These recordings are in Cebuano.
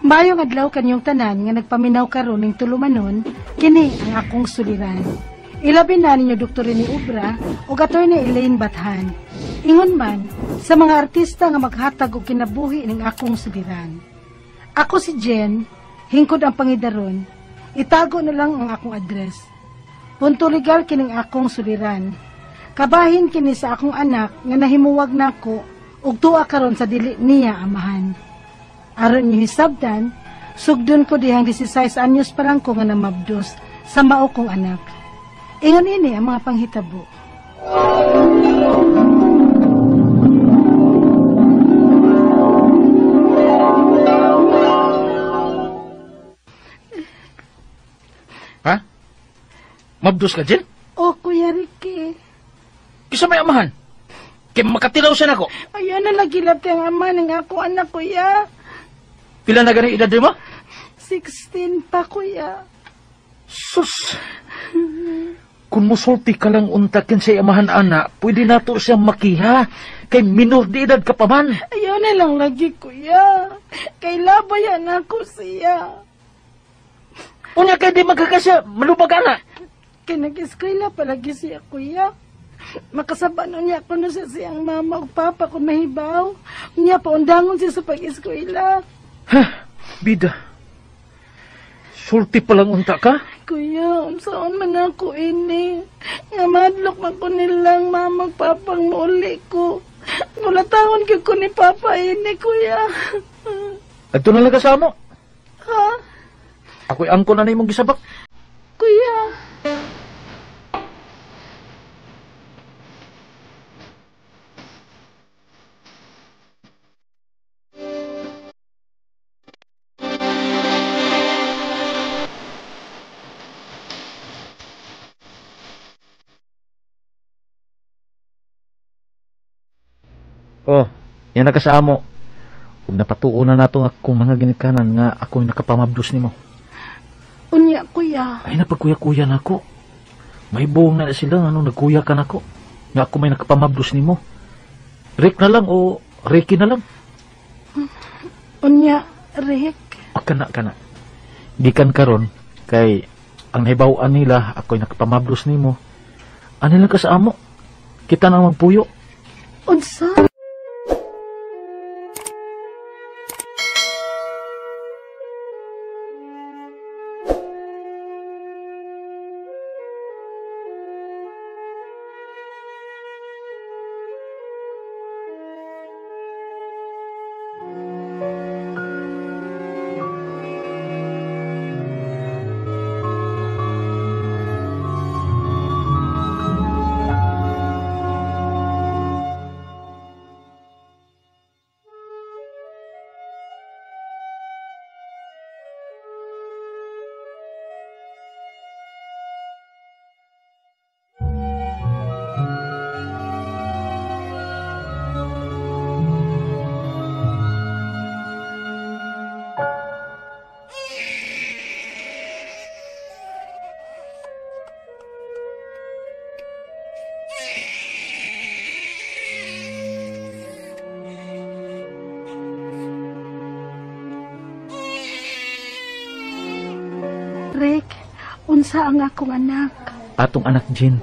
Maayong adlaw kanyong tanan nga nagpaminaw karon ning tulumanon, kini ang akong suliran. Ilabi na ninyo Dr. Rene Obra ug Attorney Elaine Bathan. Ingon man sa mga artista nga maghatag og kinabuhi ning akong suliran. Ako si Jen, hingkod ang pangidaron. Itago na lang ang akong address. Punto legal kining akong suliran. Kabahin kini sa akong anak nga nahimuwag nako ug tuwa karon sa dili niya amahan. Aron niyo hisabdan, sugdon ko dihang 16 anyos pa lang ko nga namabdos sa mao kong anak. Ingon ini ang mga panghitabo. Ha? Mabdos ka, Jen? O, Kuya Ricky. Kisa may amahan? Kaya makatilaw siya nako. Ayaw na nagilap ang ama ng ako anak, Kuya. Pila na gani edad mo? 16 pa, Kuya. Sus! Kung musulti ka lang untakin sa amahan, ana, pwede nato siya makiha. Kay minor di edad ka pa man. Ayaw na lang lagi, Kuya. Kay labayan ako siya. Unya kay di magkakasya, malubag ana. Kay nag-eskwela palagi siya, Kuya. Makasaba nun niya ako na siya siyang mama o papa kung mahibaw. Unya paundangon siya sa pag-eskwela. Ha, bida. Sulti pa lang unta ka? Kuya, unsaon man ako ini. Nga madlok man ko nilang mama papang mauli ko. Mulatahon gyud ko ni papa ini, Kuya. Adto na lang ka sa amo. Ha? Ako'y angko na na imong gisabak. Kuya. Oh, yan na ka sa amo. Kung napatuo na nato akong mga ginikanan nga ako'y nakapamabdos nimo. Unya, Kuya. Ay, napagkuya-kuya na ako. May buong na sila, ano, nagkuya ka na ako. Nga ako may nakapamabdos nimo. Rick na lang o Ricky na lang. Unya, Rick. O, kana, kana. Gikan karon kay ang nahibaw-an nila, ako'y nakapamabdos nimo. Ano lang ka sa amo? Kita na magpuyo. Unsa? Rick, unsa ang akong anak? Atong anak, Jean.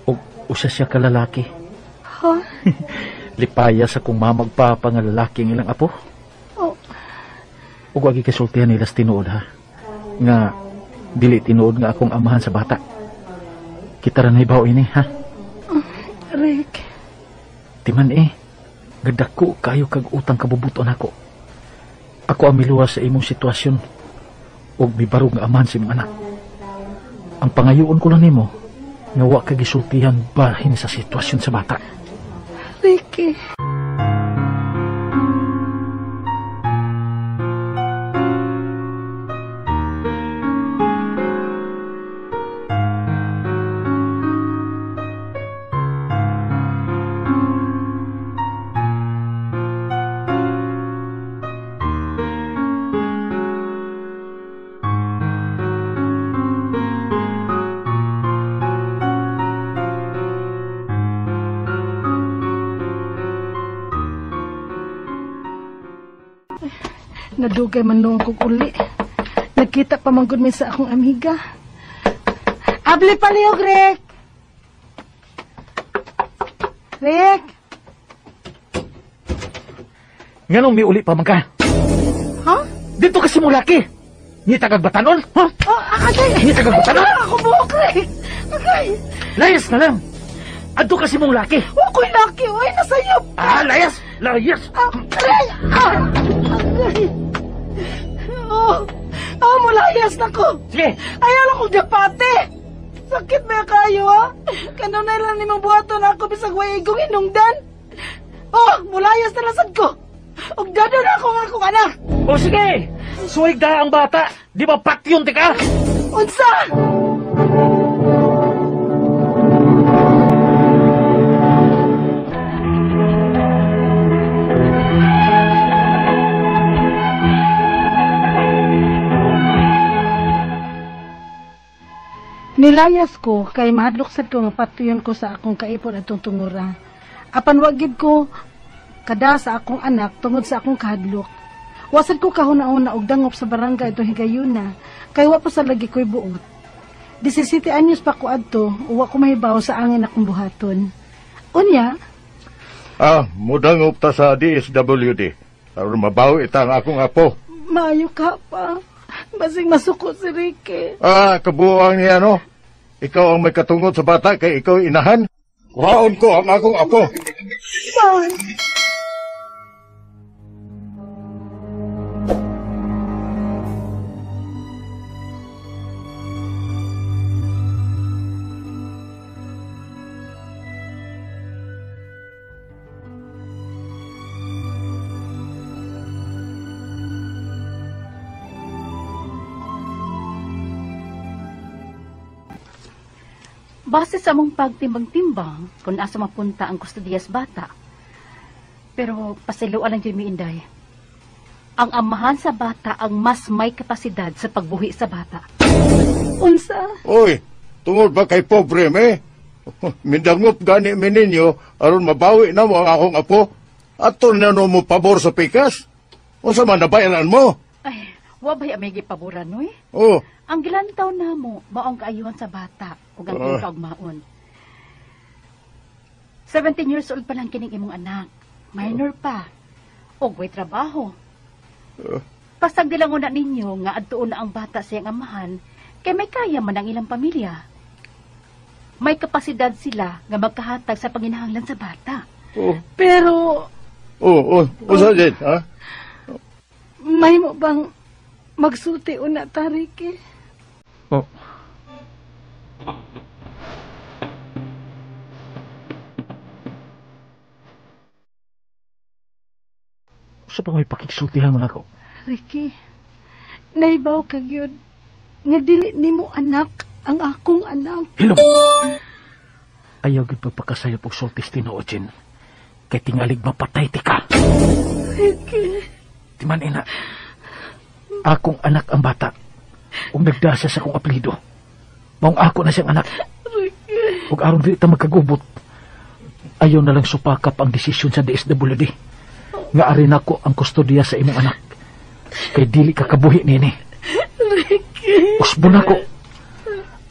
O usa siya ka lalaki. Ha? Lipaya sa kong mamagpapa nga lalaki ang ilang apo. Oh. Ug wagi kasultihan nila sa tinuod, ha? Nga, dili tinuod nga akong amahan sa bata. Kita ra nahibaw ini, ha? Rick. Timan eh. Gadako kayo kag utang kabubuton ako. Ako ang miluwas sa imong sitwasyon. Og mibarog nga amahan sa imong anak. Ang pangayoon ko lang nimo, nga wa ka gisultihan bahin sa sitwasyon sa bata. Ricky. Nadugay man noong kog uli. Nagkita pa man gud mi sa akong amiga. Abli palihog, Rick! Rick! Nganong miuli pa man ka? Ha? Dito kasi mo laki. Ngita kag batanon? Ha? Oh, agay! Ngita kag batanon? Ako buhok, Rick! Agay! Layas na lang. Adto kasi mong laki. Ako'y laki, oy! Nasayop! Ah, layas! Layas! Ah, aray! Ah! Agay! Oh! Ah, mulayas na ko! Sige! Ayaw lang kong dapate! Sakit ba kayo, ha? Kanunay lang nimong buhaton ako bisag way igong hinungdan. Oh, mulayas na lasad ko. Ug dado na ako nga akong anak. O sige! Suwig da ang bata! Di ba patyon ti ka? Unsa? Nilayas ko kay mahadlok sad ko nga patuyon ko sa akong kaipon atong tungura. Apan wa gid ko kada sa akong anak tungod sa akong kahadlok. Wasad ko kahuna-una og dangop sa barangay itong higayuna kay wa pa sa lagi ko'y buot. 17 anyos pa ko adto, uwa ko mahibaw sa angin akong buhaton. Unya, Mudangop ta sa DSWD. Aron mabawi ita ang akong apo. Maayo ka pa. Basing masuko si Ricky. Kabuang niya, no? Ikaw ang may katungot sa bata kay ikaw inahan. Kuhaon ko ang akong apo. Man. Base sa among pagtimbang-timbang, kung asa mapunta ang kustodiyas bata. Pero pasiluan lang dyan mi Inday. Ang amahan sa bata ang mas may kapasidad sa pagbuhi sa bata. Unsa? Oy, tungod ba kay pobre me? Mindangop gani mi ninyo aron mabawi na mo ang akong apo. Ato na no mo pabor sa pikas. Unsa man nabayaran mo? Ay, wa bay amay gipaboran noy? Oh. Ang gilantaw namo mao ang kaayuhan sa bata ug ang iyang kaugmaon. 17 years old pa lang kining imong anak. Minor pa. Og way trabaho. Pasag dilang una ninyo nga adtuon na ang bata sa iyang amahan kay may kaya man ang ilang pamilya. May kapasidad sila nga magkahatag sa panginahanglan sa bata. Oh. Pero Usa din, ha? Mahimo bang magsulti una ta, Ricky? Oh. Sa pa may pakigsultihan mo nako? Ricky, naibaw ka gyud nga dili nimo anak ang akong anak. Hilom! Ayaw gyud pagpakasayop og sultis tinuod, Jen. Kay tingalig mapatay ti ka. Ricky. Timan ina, akong anak ang bata. Ug nagdasa sa akong apelyido. Maong ako na siyang anak. Ricky. Ug aron dili ta magkagubot, ayaw na lang supakap ang desisyon sa DSWD. Nga ari nako ang kustodiya sa imong anak. Kay dili ka kabuhi nini. Ricky. Usbon nako.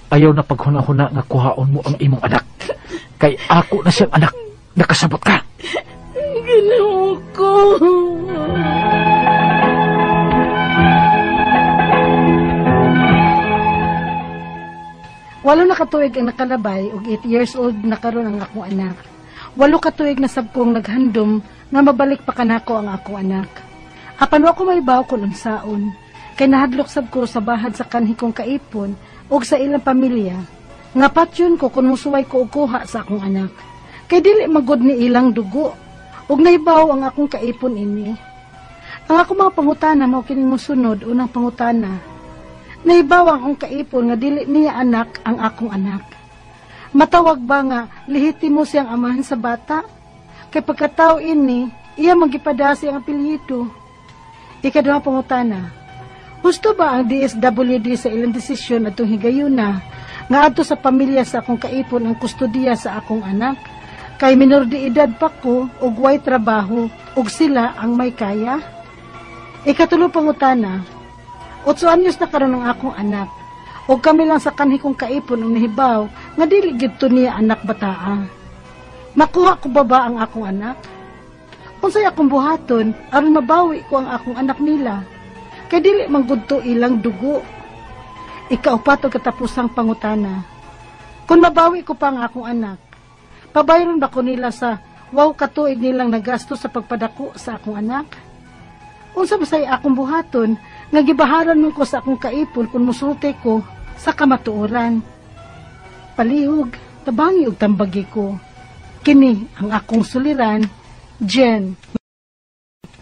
Ayaw na paghuna-huna nga kuhaon mo ang imong anak. Kay ako na siyang anak. Nakasabot ka. Ginoo ko. Walo na katuig ang nakalabay ug 8 years old na karon ang akong anak. 8 katuig na sab kong naghandom nga mabalik pa kanako ang akong anak. Apan wa ko mahibaw kun unsaon kay nahadlok sab ko sa bahad sa kanhi kong kaipon ug sa ilang pamilya. Nga patyon ko kun mosuway ko og kuha sa akong anak. Kay dili magod ni ilang dugo ug nahibaw ang akong kaipon ini. Ang akong mga pangutana mao kining mosunod. Unang pangutana, nahibaw ang akong kaipon nga dili niya anak ang akong anak. Matawag ba nga lehitimo siyang amahan sa bata? Kay pagkatao ini, iya magipadasi ang apelyido. Ikaduhang pangutana, husto ba ang DSWD sa ilang desisyon atong higayuna nga adto sa pamilya sa akong kaipon ang kustodiya sa akong anak? Kay minor de edad pa ko ug way trabaho ug sila ang may kaya? Ikatulo pangutana, 8 anyos na karon ang akong anak. O kami lang sa kanhi kong kaipon ang nahibaw nga dili gyud to niya anak bataa. Makuha ko ba ba ang akong anak? Unsay akong buhaton aron mabawi ko ang akong anak nila? Kay dili man gud to ilang dugo. Ikaupat ug katapusang pangutana. Kung mabawi ko pa ang akong anak, pabayron ba ko nila sa 8 ka tuig nilang nagasto sa pagpadako sa akong anak? Unsa ba say akong buhaton nga gibaharan man ko sa akong kaipon kung musulti ko sa kamatuoran? Palihog, tabangi og tambagi ko. Kini ang akong suliran, Jen.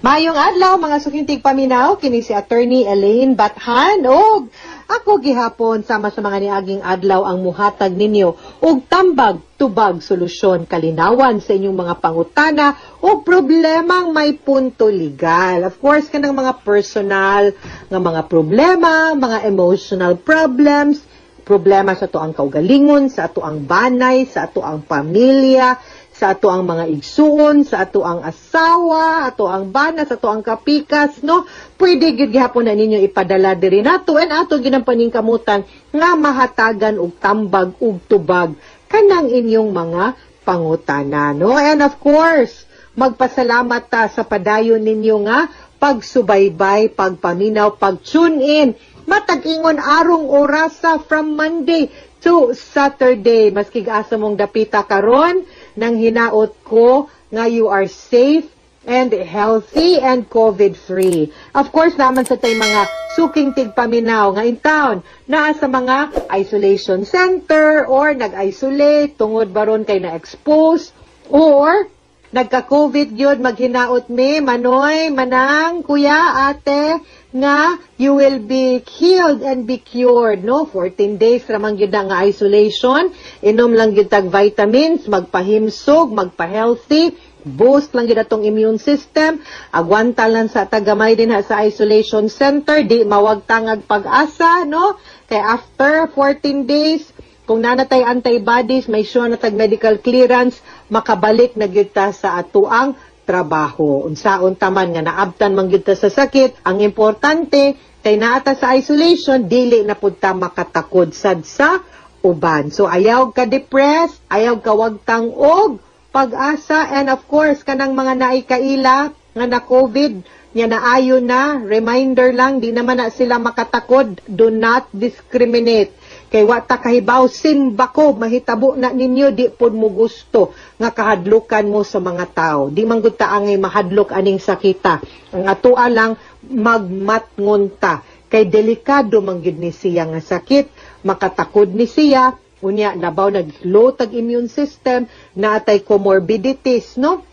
Maayong adlaw, mga suking tigpaminaw, kini si Attorney Elaine Bathan og ako gihapon sama sa mga niaging adlaw ang muhatag ninyo og tambag, tubag, solusyon, kalinawan sa inyong mga pangutana o problemang may punto legal. Of course, kanang mga personal nga mga problema, mga emotional problems, problema sa atoang kaugalingon, sa atoang banay, sa atoang pamilya, sa atoang mga igsuon, sa atoang asawa, atoang bana, sa atoang kapikas, no? Pwede gyud gihapon na ninyo ipadala diri nato and ato ginang paningkamutan nga mahatagan og tambag ug tubag kanang inyong mga pangutana, no? And of course, magpasalamat ta sa padayon ninyo nga pagsubaybay, pagpaminaw, pag-tune in matag ingon arong orasa from Monday to Saturday. Maski asa mong dapita karon, nang hinaot ko nga you are safe and healthy and COVID-free. Of course, naman sa tay mga suking tigpaminaw nga in town, naa sa mga isolation center or nag-isolate tungod baron kay na-expose or nagka-COVID yun, maghinaot mi, manoy, manang, kuya, ate, nga you will be healed and be cured, no? 14 days ramang gyud na nga isolation, inom lang gyud tag vitamins, magpahimsog, magpa-healthy, boost lang gyud atong immune system, agwanta lang sa tagamay din ha sa isolation center, di mawagtangag pag-asa, no? Kay after 14 days, kung nanatay antibodies, may sure na tag medical clearance, makabalik na gyud ta sa atoang trabaho. Unsaon taman nga naabtan man gyud ta sa sakit, ang importante kay naa ta sa isolation, dili na pud ta makatakod sad sa uban. So ayaw ka depressed, ayaw ka wagtang og pag-asa, and of course kanang mga naikaila nga na COVID nya naayo na, reminder lang, di naman na sila makatakod, do not discriminate. Kay wa ta kahibaw, simbako mahitabo na ninyo, di pod mo gusto nga kahadlukan mo sa mga tao. Di man gud ta angay mahadlok aning sakita. Ang atoa lang, magmatngon ta. Kay delikado man gyud ni siya nga sakit, makatakod ni siya, unya labaw nag low tag immune system, naatay comorbidities, no?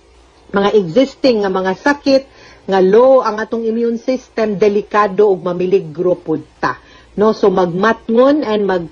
Mga existing nga mga sakit nga low ang atong immune system, delikado ug mamiligro pud ta, no? So magmatngon and mag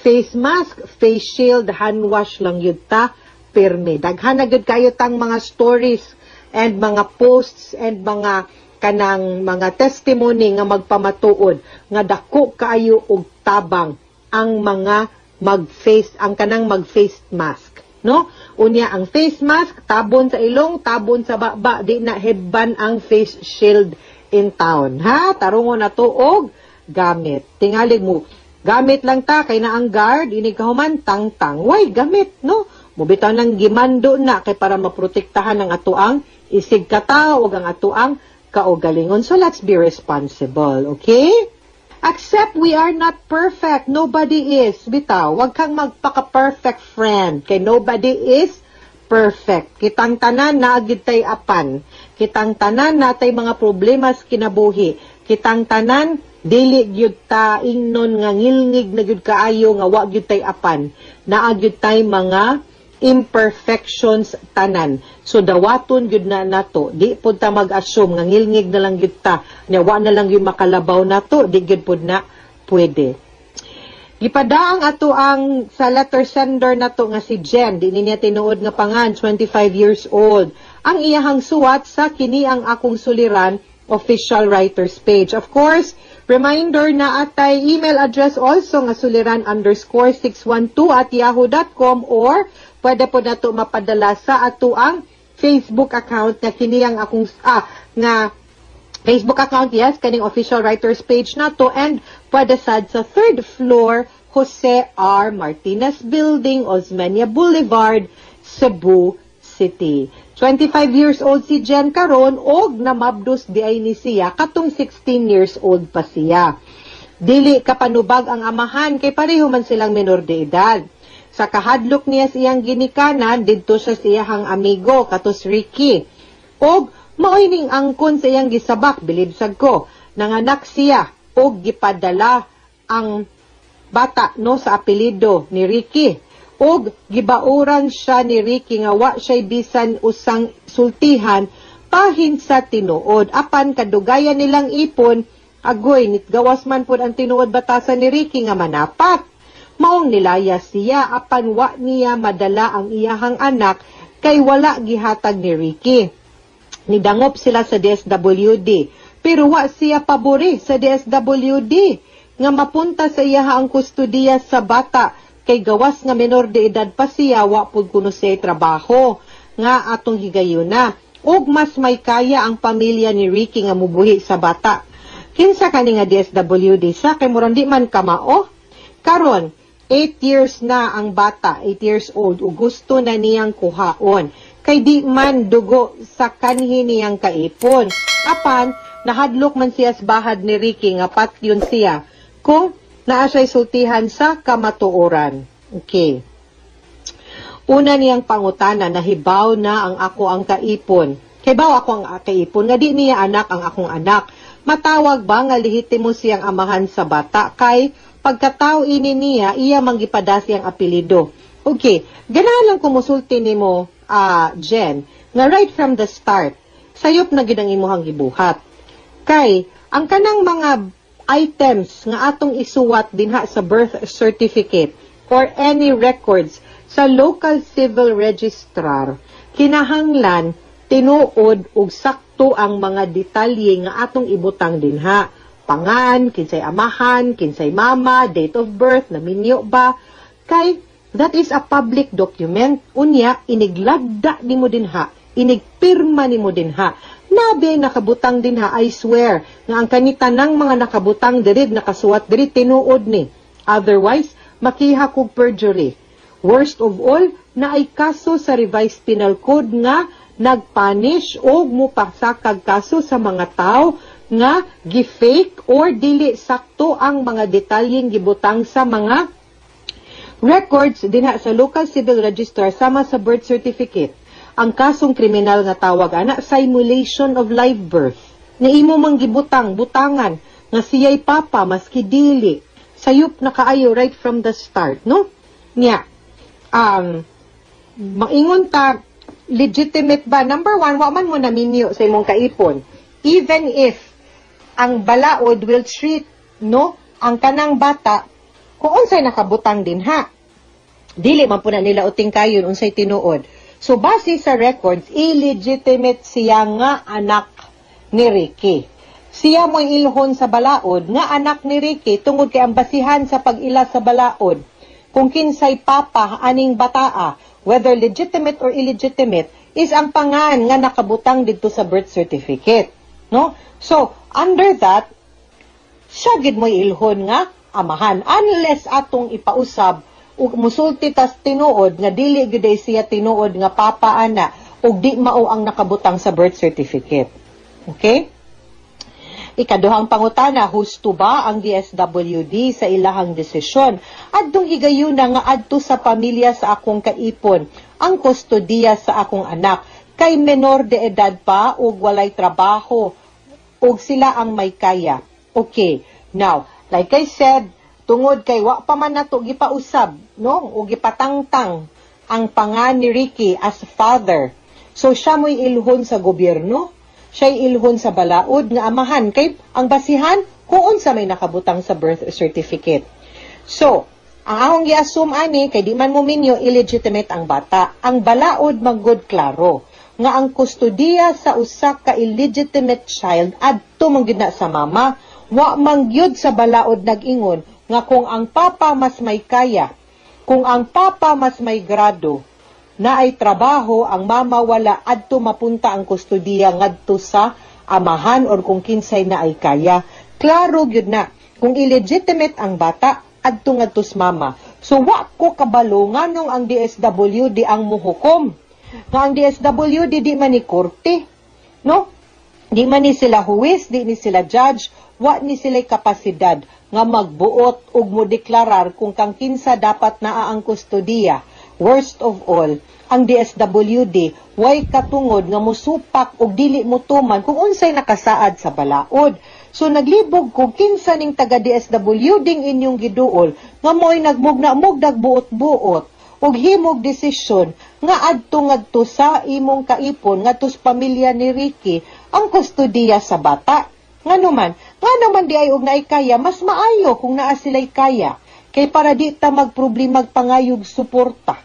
face mask, face shield, hand wash lang yun ta pirmi. Daghan na gyud kayo tang mga stories and mga posts and mga kanang mga testimony nga magpamatuod nga dako kaayo og tabang ang mga mag-face ang kanang mag-face mask, no? Unya ang face mask tabon sa ilong, tabon sa baba, di na headband ang face shield in town, ha? Tarungon na to og gamit. Tingalig mo gamit lang ta kay na ang guard inig kahuman tang-tang way gamit, no? Mubitaw nang gimando na kay para maprotektahan ang atoang isig katao ug ang atoang kaugalingon. So let's be responsible, okay? Accept we are not perfect. Nobody is. Bitaw, wag kang magpaka-perfect, friend. Kay nobody is perfect. Kitang tanan naa gid tay apan. Kitang tanan natay mga problema sa kinabuhi. Kitang tanan dili gyud ta ingnon nga ngilngig na gyud kaayo nga wa gyud tay apan. Naa gyud tay mga imperfections tanan. So dawaton gyud na nato. Di pud ta mag-assume nga ngilngig na lang gyud ta. Nya wa na lang gyud makalabaw nato, di gyud pud na pwede. Gipadaang ato ang sa letter sender nato nga si Jen, di niya tinuod nga pangan, 25 years old. Ang iyahang suwat sa Kini ang Akong Suliran official writers page. Of course, reminder na atay email address also nga suliran_612@yahoo.com or pwede po nato mapadala sa ato ang Facebook account nga kini ang akong nga Facebook account, yes, kaning official writers page nato, and pwede sad sa third floor, Jose R. Martinez Building, Osmeña Boulevard, Cebu City. 25 years old si Jen karon og namabdos di ay ni siya katong 16 years old pa siya. Dili kapanubag ang amahan kay pareho man silang menor de edad. Sa kahadlok niya sa iyang ginikanan, didto siya sa iyahang amigo katos Ricky. Og maoy ning angkon sa iyang gisabak, bilib sad ko. Nanganak siya og gipadala ang bata, no, sa apelyido ni Ricky. Og gibauran siya ni Ricky nga wa siya'y bisan usang sultihan pahin sa tinuod. Apan kadugayan nilang ipon, agoy, nitgawas man pud ang tinuod batasan ni Ricky nga manapak. Maong nilaya siya, apan wa niya madala ang iyahang anak kay wala gihatag ni Ricky. Nidangop sila sa DSWD, pero wa siya pabori sa DSWD nga mapunta sa iyaha ang kustodiya sa bata kay gawas nga menor de edad pa siya, wa pud kuno siya trabaho nga atong higayuna. Ug mas may kaya ang pamilya ni Ricky nga mubuhi sa bata. Kinsa kani nga DSWD sa kay murang di man kamao? Karon, 8 years na ang bata, 8 years old, ug gusto na niyang kuhaon kay di man dugo sa kanhi niyang kaipon. Apan nahadlok man siya sa bahad ni Ricky nga patyon siya kung naa siya'y sultihan sa kamatuoran. Okay. Una niyang pangutana, nahibaw na ang ako ang kaipon. Hibaw ako ang kaipon, nga di niya anak ang akong anak. Matawag ba nga lehitimo siyang amahan sa bata? Kay pagkatao ini niya, iya manggipada siyang apelido. Okay, ganahan lang kumusulti nimo, Jen, nga right from the start, sayop na gid ang imuhang gibuhat. Kay, ang kanang mga items nga atong isuwat dinha sa birth certificate or any records sa local civil registrar, kinahanglan tinuod ug sakto ang mga detalye nga atong ibutang dinha. Pangan, kinsay amahan, kinsay mama, date of birth, naminyo ba, kay that is a public document. Unya, iniglagda nimo dinha, inigpirma nimo dinha. Nabe nakabutang dinha, I swear, nga ang kanitanang mga nakabutang diri, nakasuwat diri, tinuod ni. Otherwise, makiha kog perjury. Worst of all, naay kaso sa Revised Penal Code nga nagpunish o mupasakag kaso sa mga tao nga gi-fake or dili sakto ang mga detalyeng gibutang sa mga records dinha sa local civil registrar sama sa birth certificate. Ang kasong kriminal nga tawag ana, simulation of live birth. Nga imo mang gibutang butangan nga siya'y papa maski dili. Sayop na kaayo right from the start, no? Nya, maingon ta, legitimate ba? Number one, wa man mo naminyo sa imong kaipon. Even if ang balaod will treat, no, ang kanang bata kung unsay nakabutang din ha. Dili man po na nila uting kayon unsay tinuod. So base sa records, illegitimate siya nga anak ni Ricky. Siya mo'y ilhon sa balaod nga anak ni Ricky tungod kay ang basihan sa pag-ila sa balaod kung kinsay papa aning bataa, whether legitimate or illegitimate, is ang pangan nga nakabutang didto sa birth certificate, no? So, under that, siya gid mo'y ilhon nga amahan unless atong ipausab ug musulti tas tinuod nga dili gyud ay siya tinuod nga papa ana ug di mao ang nakabutang sa birth certificate. Okay? Ikaduhang pangutana, husto ba ang DSWD sa ilahang desisyon? Adtong higayuna nga adto sa pamilya sa akong kaipon ang kustodiya sa akong anak kay menor de edad pa ug walay trabaho ug sila ang may kaya. Okay. Now, like I said, tungod kay wa pa man nato gipausab, no, ug gipatangtang ang pangan ni Ricky as father. So siya mo'y ilhon sa gobyerno, siya'y ilhon sa balaod nga amahan kay ang basihan kung unsa may nakabutang sa birth certificate. So, ang akong gi-assume ani kay di man mo minyo, illegitimate ang bata. Ang balaod manggod klaro nga ang kustodiya sa usa ka illegitimate child adto man gyud na sa mama. Wa man gyud sa balaod nag-ingon nga kung ang papa mas may kaya, kung ang papa mas may grado, na ay trabaho, ang mama wala, adto mapunta ang kustodiya ngadto sa amahan or kung kinsay na ay kaya. Klaro gyud na kung illegitimate ang bata, adto ngadto sa mama. So wa ko kabalo nganong ang DSWD ang muhukom. Nga ang DSWD di man ni korte, no? Di man ni sila huwes, di ni sila judge, wa ni sila kapasidad nga magbuot ug modeklarar kung kang kinsa dapat naa ang kustodiya. Worst of all, ang DSWD way katungod nga musupak og dili motuman kung unsay nakasaad sa balaod. So naglibog ko kinsa ning taga DSWD inyong giduol nga mo'y nagmugna-mugdag buot-buot ug himog desisyon nga adto ngadto sa imong kaipon ngadto sa pamilya ni Ricky ang kustodiya sa bata. Ngano man di ay og naay kaya, mas maayo kung naa sila'y kaya kay para di ta magproblemag pangayog suporta.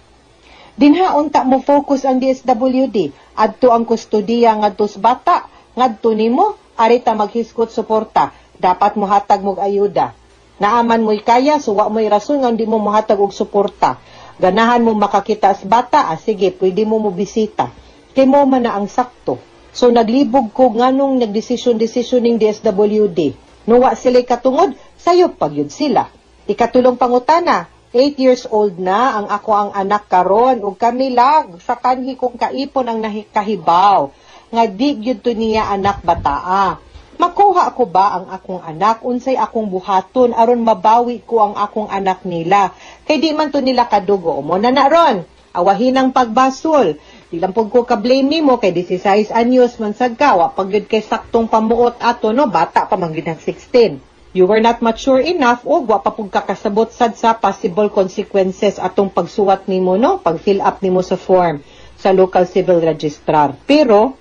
Dinha unta mo focus ang DSWD adto ang kustodiya ngadto sa bata, ngadto nimo ari ta maghisgot suporta, dapat mohatag mog ayuda. Naaman mo'y kaya, so wa mo'y rason nga di mo mohatag og suporta. Ganahan mo makakita sa bata, sige, pwede mo mobisita. Kay mo man na ang sakto. So naglibog ko nganong nagdesisyon-desisyon ning DSWD. Nuwa sila'y katungod, sayop pag yun sila. Ikatulong pangutana, 8 years old na ang ako ang anak karon ug kami lang sa kanhi kong kaipon ang nakahibaw nga di gyud to niya anak bataa. Makuha ko ba ang akong anak? Unsay akong buhaton aron mabawi ko ang akong anak nila? Kay di man to nila kadugo. Mo na na ron. Awahin ang pagbasol. Di lang pud ko ka-blame nimo kay 16 anyos man sad ka, wa pag gyud kay saktong pamuot ato, no, bata pa man gyud ang 16. You were not mature enough o wa pa pud ka kasabot sad sa possible consequences atong pagsuwat nimo, no, pag fill up nimo sa form sa local civil registrar. Pero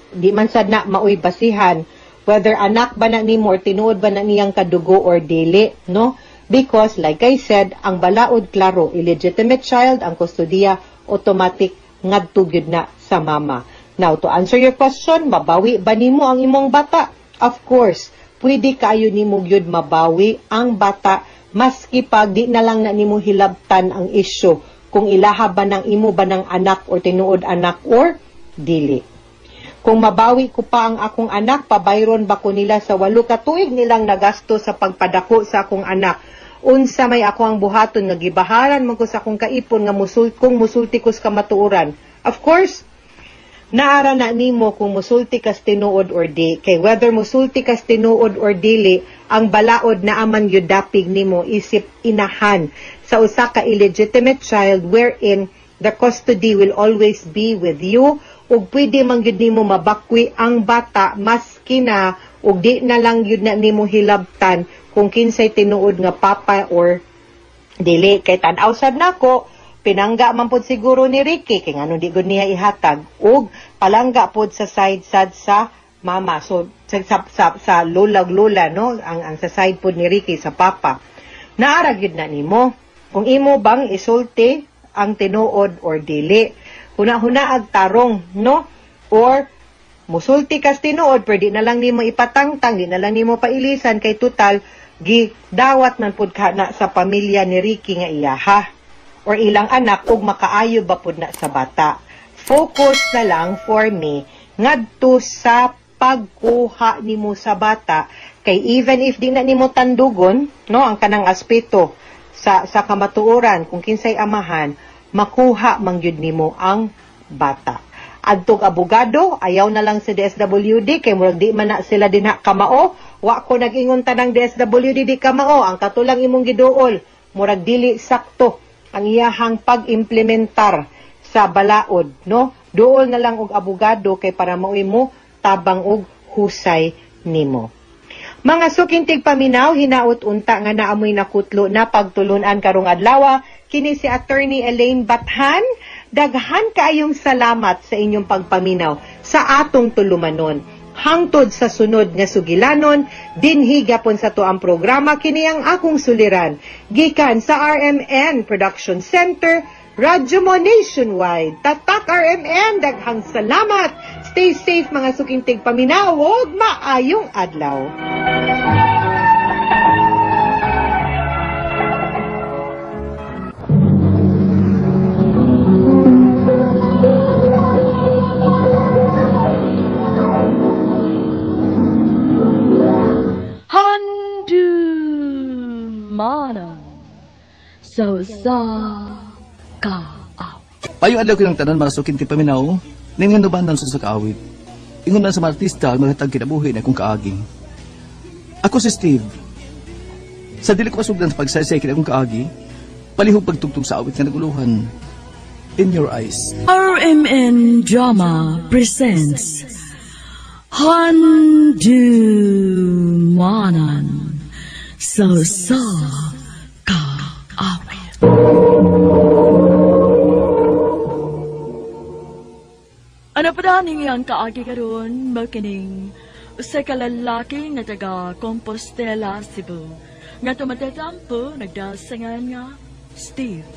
di man sad na maoy basihan whether anak ba na nimo or tinuod ba na niyang kadugo or dili, no? Because like I said, ang balaod klaro, illegitimate child ang kustodiya automatic ngadto gyud na sa mama. Now, to answer your question, mabawi ba nimo ang imong bata? Of course, pwede kaayo nimo gyud mabawi ang bata maski pag di na lang na nimo hilabtan ang issue kung ilaha ba ng imo ba ng anak or tinuod anak or dili. Kung mabawi ko pa ang akong anak, pabayron ba ko nila sa 8 ka tuig nilang nagasto sa pagpadako sa akong anak? Unsa may ako ang buhaton nga gibaharan man ko sa akong kaipon nga kung musulti ko sa kamatuoran? Of course, naara na nimo kung musulti kas tinuod or di. Kay whether musulti kas tinuod or dili, ang balaod na aman gyud dapig nimo isip inahan sa usa ka illegitimate child wherein the custody will always be with you ug pwede man gyud nimo mabakwi ang bata maski na ug di na lang gyud na nimo hilabtan kung kinsay tinuod nga papa or dili. Kay tan-aw sad nako, pinangga man pud siguro ni Ricky kay ngano di gud niya ihatag, ug palangga pud sa side sad sa mama, so sa lola lola, no, ang sa side pud ni Ricky sa papa. Naara gyud na nimo kung imo bang isulti ang tinuod or dili. Huna-huna ag tarong, no? Or musulti kas tinuod pero di na lang nimo ipatangtang, di na lang nimo pailisan kay total gidawat man pud ka na sa pamilya ni Ricky nga iyaha or ilang anak ug makaayo ba pud na sa bata. Focus na lang for me ngadto sa pagkuha nimo sa bata kay even if di na nimo tandugon, no, ang kanang aspeto sa kamatuoran kung kinsay amahan, makuha man gyud nimo ang bata. Adtog abogado, ayaw na lang sa DSWD kay murag di man na sila dinha kamao. Wa ko nag-ingon tanang DSWD di kamao, ang katulang imong giduol murag dili sakto ang iyahang pag-implementar sa balaod, no? Duol na lang og abogado kay para maoy mo tabang og husay nimo. Mga suking tigpaminaw, hinaut unta nga naamoy nakutlo na pagtulunan karong adlaw. Kini si Attorney Elaine Bathan. Daghan kaayong salamat sa inyong pagpaminaw sa atong tulumanon. Hangtod sa sunod nga sugilanon, dinhi gyapon sa tuang programa, kini ang akong suliran. Gikan sa RMN Production Center, Radyo Mo Nationwide. Tatak RMN, daghang salamat. Stay safe mga suking tigpaminaw, ug maayong adlaw. Handumanan sa usa ka awit. Payo adlaw kinang tanan mga sukin ti paminaw, ning handumanan sa usa ka awit. Ingon man sa mga artista ang mga kinabuhi na akong kaagi. Ako si Steve. Sa dili ko masugdan sa pagsaysay kini akong kaagi, palihog pagtugtog sa awit nga naguluhan. In Your Eyes. RMN Drama presents Handumanan sa usa ka awit. Ano pa daning iyang kaagi karon makining usa ka lalaki nga taga Compostela, Cebu, nga tumatatampo nagdasangan nga Steve.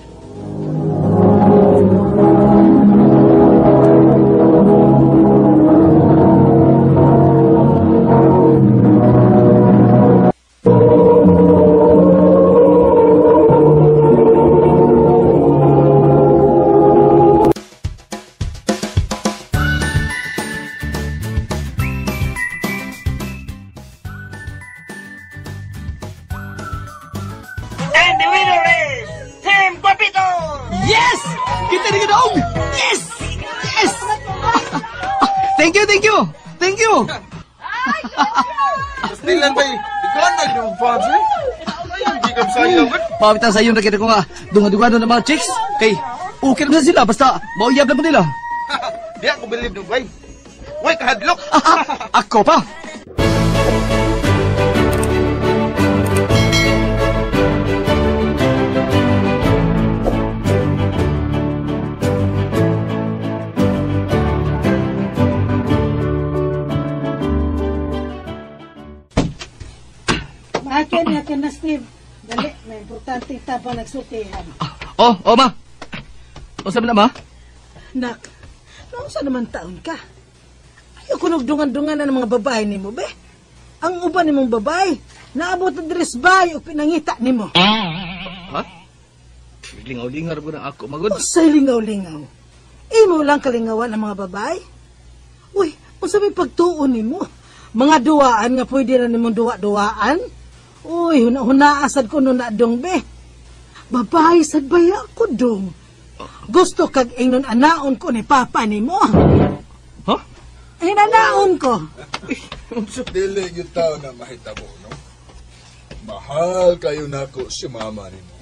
And the winner is Team Guapito! Yes! Kita rin dog! Yes! Yes! Thank you, thank you! Thank you! Stilan ba eh? Ikaw na yung fans eh. Hindi ka sayang. Pawitan sa iyo nakita ko nga dunga-dunga ng mga chicks. Kay okay naman sila basta mauyab naman nila. Di ako believe no bay. Way kahadlok. Ako pa. Maakin, na Steve. Dali, may importante tabang nagsultihan. Oh, oh ma. O sabi na ma? Nak, noong sa naman taon ka? Ayaw ko nagdungan-dungan na ng mga babae ni mo, be. Ang uban ni mong babae, naabot na dress bay o pinangita ni mo. Ha? Lingaw-lingaw mo na ako, magod. Usay lingaw-lingaw. Imo lang kalingawan ang mga babae. Uy, unsa may pagtuon ni mo? Mga duwaan nga pwede na nimong duwa-duwaan? Uy, huna-hunaasad ko no na dong, be. Babae sad baya ko dong. Gusto kag ingnon anaon ko ni papa ni mo. Huh? Hinanaon ko. Dili yung tao na mahitabo, no? Mahal kayo nako si mama nimo.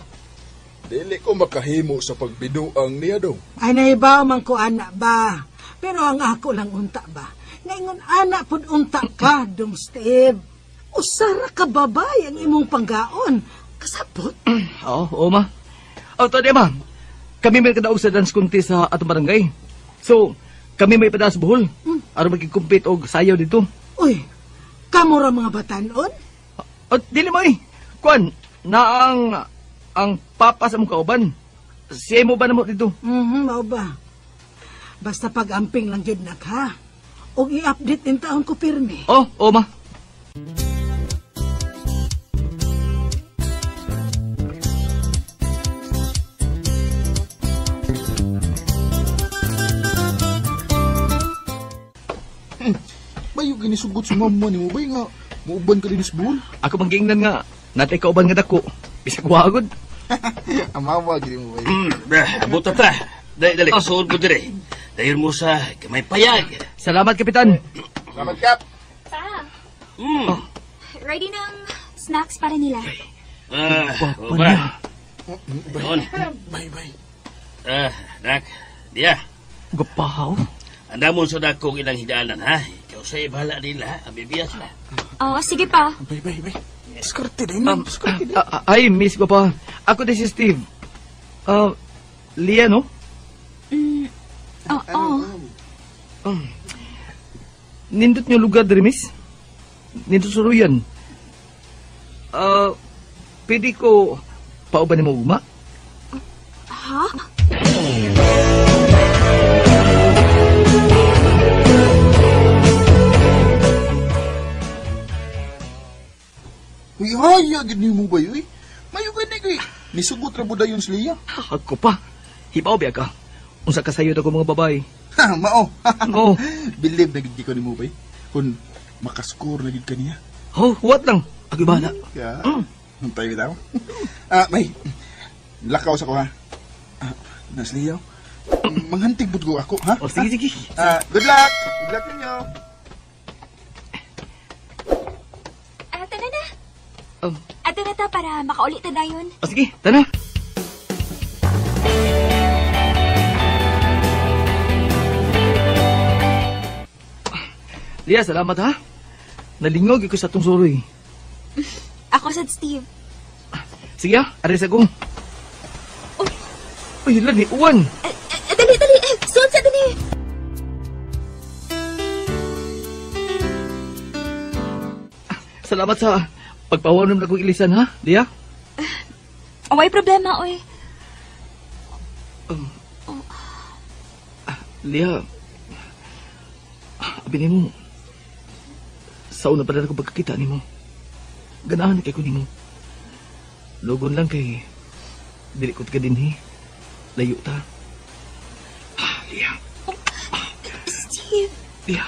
Dili ko makahimo sa pagbinuang niya dong. Ay nahibaw man ko ana ba. Pero ang ako lang unta ba. Ngayon ana pud unta ka, dong Steve. Usara ka babae ang imong panggaon. Kasabot. Oo, oo ma. Oh, to di ma. Kami may kadaog sa dance contest sa atong barangay. So, kami may padaas buhol. Aron magki-compete og sayaw dito. Uy, kamo ra mga batanon? O, dili mo eh. Kuan, na ang papa sa mong kauban. Siya mo ba na mo dito? Mao ba? Basta pag-amping lang jud nak ha. Og i-update in taon ko pirmi. Oh, oo ma. Bayo ginisugot sa mama nimo bay nga muuban ka din sa buhol. Ako manggiingnan nga, natay kauban nga dako. Bisag wagod. Amawa gid mo bay. Buta ta. Dali, dali. Suod ko dire. Dahil mo sa kamay payag. Salamat, Kapitan. Salamat, Kap. Pa. Ready ng snacks para nila. Gwapa niya. Doon. Bye, bye. Nak. Diya. Gwapaw. Anda mo sa dakong ilang hidaanan, ha? Ikaw sa ibahala nila, ang bibiya sila. Oo, sige pa. Bye, bye, bye. Diskarte din, diskarte din. Ay, miss ko pa. Ako din si Steve. Lia, no? Oo. Nindot niyo lugar diri, miss? Nindot suruyan. Pwede ko pauban ni mo ugma? Ha? Uy, haya, gid nimo ba yun? Mayo gani kay nisugot ra mo dayon si Lia. Ako pa. Hibaw biya ka. Unsa ka sayo ko mga babae. Ha, mao. Oo. Believe na gid ko nimo bay. Kun makascore na gid kaniya. Oh, what lang? Ako bahala. Ya. Tayo bitaw. May lakaw sa ko ha. Nasliyaw. Manghantig bud ko ako ha. Oh, sige, sige. Good luck. Good luck ninyo. Tara na. Ato na ta para makaulit na dayon. Oh, sige, tara. Lia, salamat ha. Nalingog ko sa atong suroy. Ako sad, Steve. Sige ha, aris ako. Uy, hala ni Uwan. Dali, dali. Suot sa dali. Salamat sa pagpawanom na kong ilisan ha, Lia. Way problema, oy. Lia, abi nimo. Sa una pa na ako pagkakita nimo. Ganahan kay ko nimo. Lugon lang kay dili ko ka dinhi. Layo ta. Lia. Steve. Lia.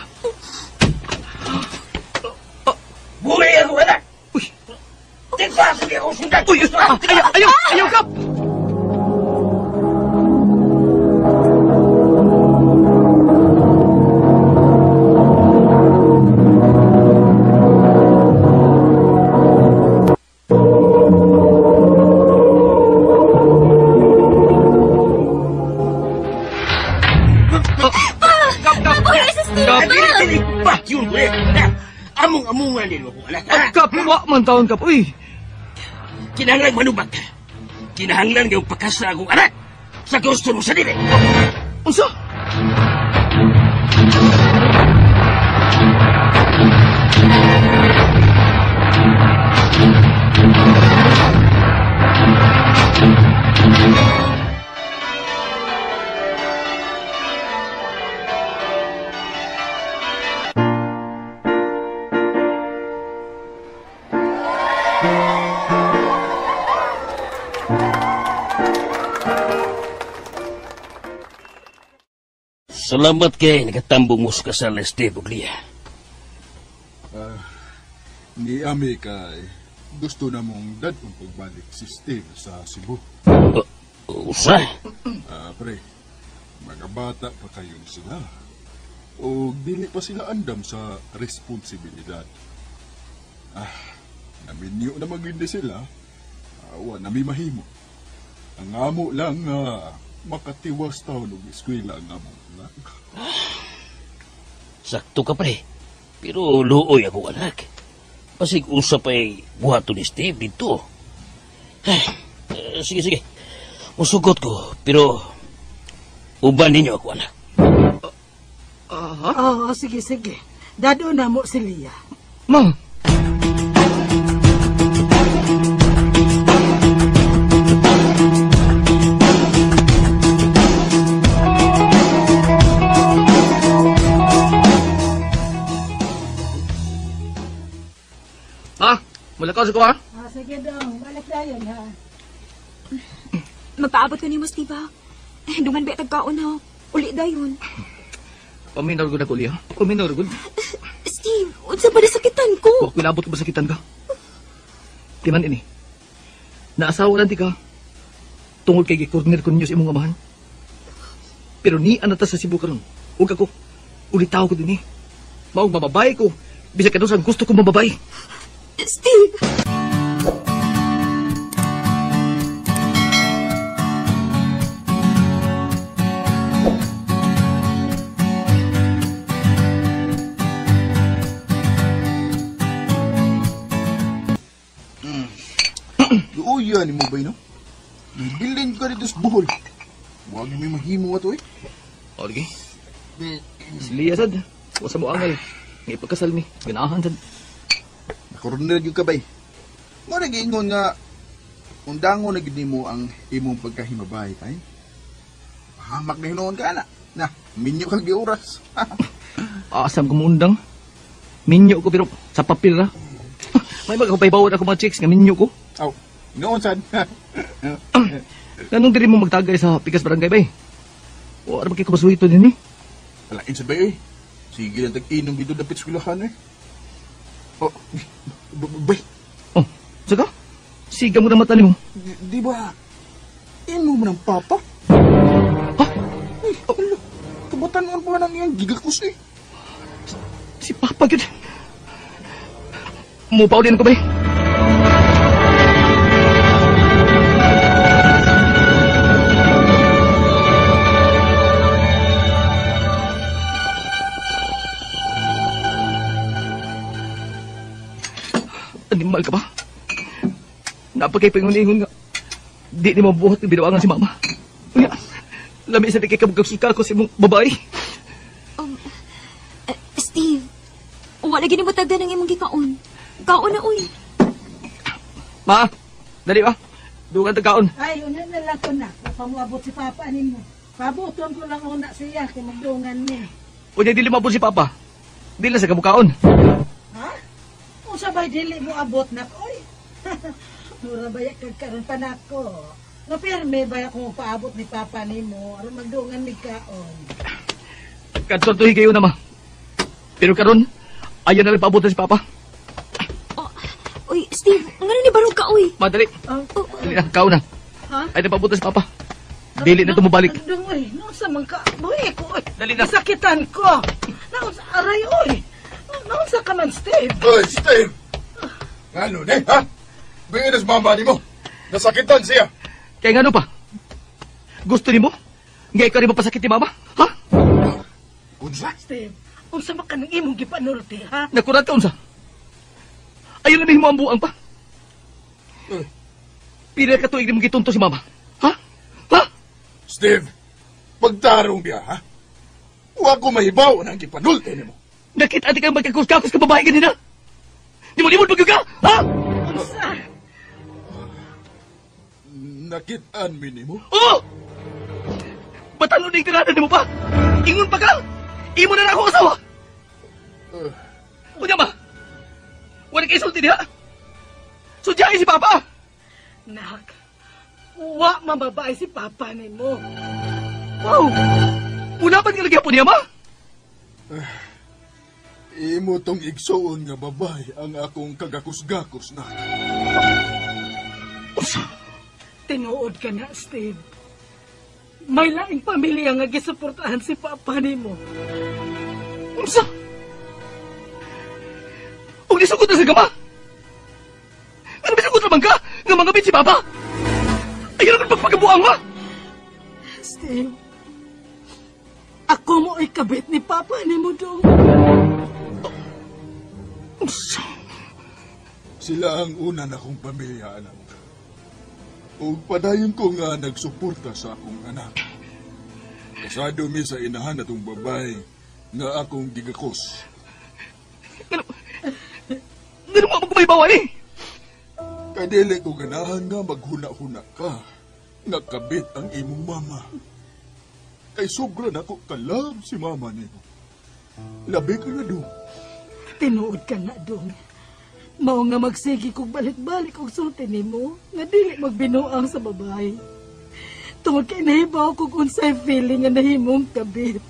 Buhay ako anak. Uy. Tigpa sa akong sundan. Uy, ayaw, ayaw, ayaw kap. Among-amungan din mo anak. Kap, wa man taon kap. Uy. Kinahanglan manubag. Kinahanglan yung pagkasla akong anak. Sa gusto mo sa dili. Unsa? Salamat kay nakatambong mo sa kasal na Steve ug Lia. Ni ami kay gusto na mong dadong pagbalik si Steve sa Cebu. Usa? Pre, mga bata pa kayo sila. O dili pa sila andam sa responsibilidad. Naminyo na magindi sila. Wa nami mahimo. Ang amo lang makatiwas taon og eskwela ang among anak. Sakto ka pre. Pero luoy akong anak. Pasig usap ay buhaton ni Steve dito. Sige, sige. Musugot ko, pero uban ninyo ako anak. Oo, sige, sige. Dado na mo si Lia. Ma'am. Mula ka sa kuha? Sige dong, balik tayo ha. Magpaabot ko ni mo, Steve ha. Dungan ba tagkaon ha? Uli dayon. Paminaw ko na ko, Lia. Paminaw ko. Steve, unsa ba nasakitan ko? Wa ko inabot ko masakitan ka. Timan ini. Naasawa lang di ka. Tungod kay gikorner ko ninyo sa imong amahan. Pero ni anata sa Cebu karon. Ug ako, ulitaw ko dinhi. Maong mababay ko. Bisag kadusang gusto ko mababay. Steve! Luoyan ni mo ba no? Bilin ka dito sa Bohol. Huwag may mahimo ato eh. O, sige. Si Lia sad. Wasa mo angal. Nga ipagkasal ni. Ganahan sad. Nakorner yung kabay. Mo nag-ingon nga undango na gid nimo ang imong pagkahimabay kay. Hamak na hinuon ka na. Na, minyo kag oras. Asam ko muundang. Minyo ko pero sa papel ra. May magkapaybawad ako mga chicks nga minyo ko. Aw, noon sad. Ganong diri mo magtagay sa Pikas Barangay bay? O ano ba kay kumasuhito din eh? Alain sa bay eh. Sige lang tag-inom dito dapit eskwelahan eh. Oh, bay. Oh, saka? Siga mo na mata nimo. Di ba, imo mo ng papa? Ha? Ay, ala, kabatanon pa na niyang gigakos eh. Si papa yun. Mupaw din ko ba eh? Animal ka ba? Napakay pingunihon nga. Di ni mabuhat ng binawangan si mama. Unya, lami sa di kay kabugag-suka ko sa imong babae. Steve, wala gini mo tagda ng imong gikaon. Kaon na, uy. Ma, dali ba? Dugan tagkaon. Ay, una na lang ko na. Pamuabot si Papa nimo. Pabuton ko lang una siya kay magdungan ni. Unya, dili maabot si Papa. Dili na sa kabukaon. Ha? Unsa bay dili mo abot nak, oy? Mura ba kag karon pa nako. No pirme ba akong paabot ni Papa nimo aron magdungan mig kaon. Kadto tuhi kayo na ma. Pero karon ayaw na lang paabot si Papa. Oh, oy, Steve, ngano ni barog ka oy? Madali. Oh. Dali na, kaon na. Ha? Ayaw na paabot si Papa. Dili na tumubalik. Dong oy, no sa man ka. Buhi ko oy. Dali na. Sakitan ko. Naon sa aray oy. Naon sa ka man, Steve? Oy, Steve. Ngano ni, ha? Binginas mama ni mo. Nasakitan siya. Kaya ngano pa? Gusto ni mo? Nga ikaw rin mapasakit ni mama? Ha? Unsa? Steve, unsa man kanang imong gipanulti, ha? Nakurat ka, unsa? Ayaw na mo ang buang pa. Pila ka tuig ni mo gitunto si mama. Ha? Ha? Steve, pagtarong biya, ha? Wa ko mahibaw nang gipanulti nimo. Nakita di ka magkakus-kakus ka babae ganina. Di mo limod magyuga, ha? Unsa? Nakitaan mi nimo? Oo! Batano na yung tirada nimo pa? Ingon pa ka? Imo na na ako asawa! Unya ma! Wala kay isulti diha! Sudyain si Papa! Nak, wa mababae si Papa nimo. Wow! Muna pa nga lagi po niya ma? Imo tong igsuon nga babae ang akong kagakus-gakos na. Tinuod ka na, Steve. May laing pamilya nga gisuportahan si Papa nimo. Unsa? Ug nisugot na sa gama? Ano bisugot naman ka nga mga bit si Papa? Ayaw na pagpagabuang ma! Steve, ako mo ay kabit ni Papa nimo dong. Unsa? Sila ang una na kong pamilya, anak. Ug padayon ko nga nagsuporta sa akong anak. Kasado mi sa inahan atong babae nga akong gigakos. Ganun mo magkumaybawan eh! Kadili ko ganahan nga maghuna-huna ka nga kabit ang imong mama. Kay sobra na ko kalab si mama nimo. Labi ka na dong. Tinuod ka na dong. Mao nga magsigi kog balik-balik og sulti nimo nga dili magbinuang sa babae. Tungod kay nahibaw kog unsay feeling nga nahimong kabit.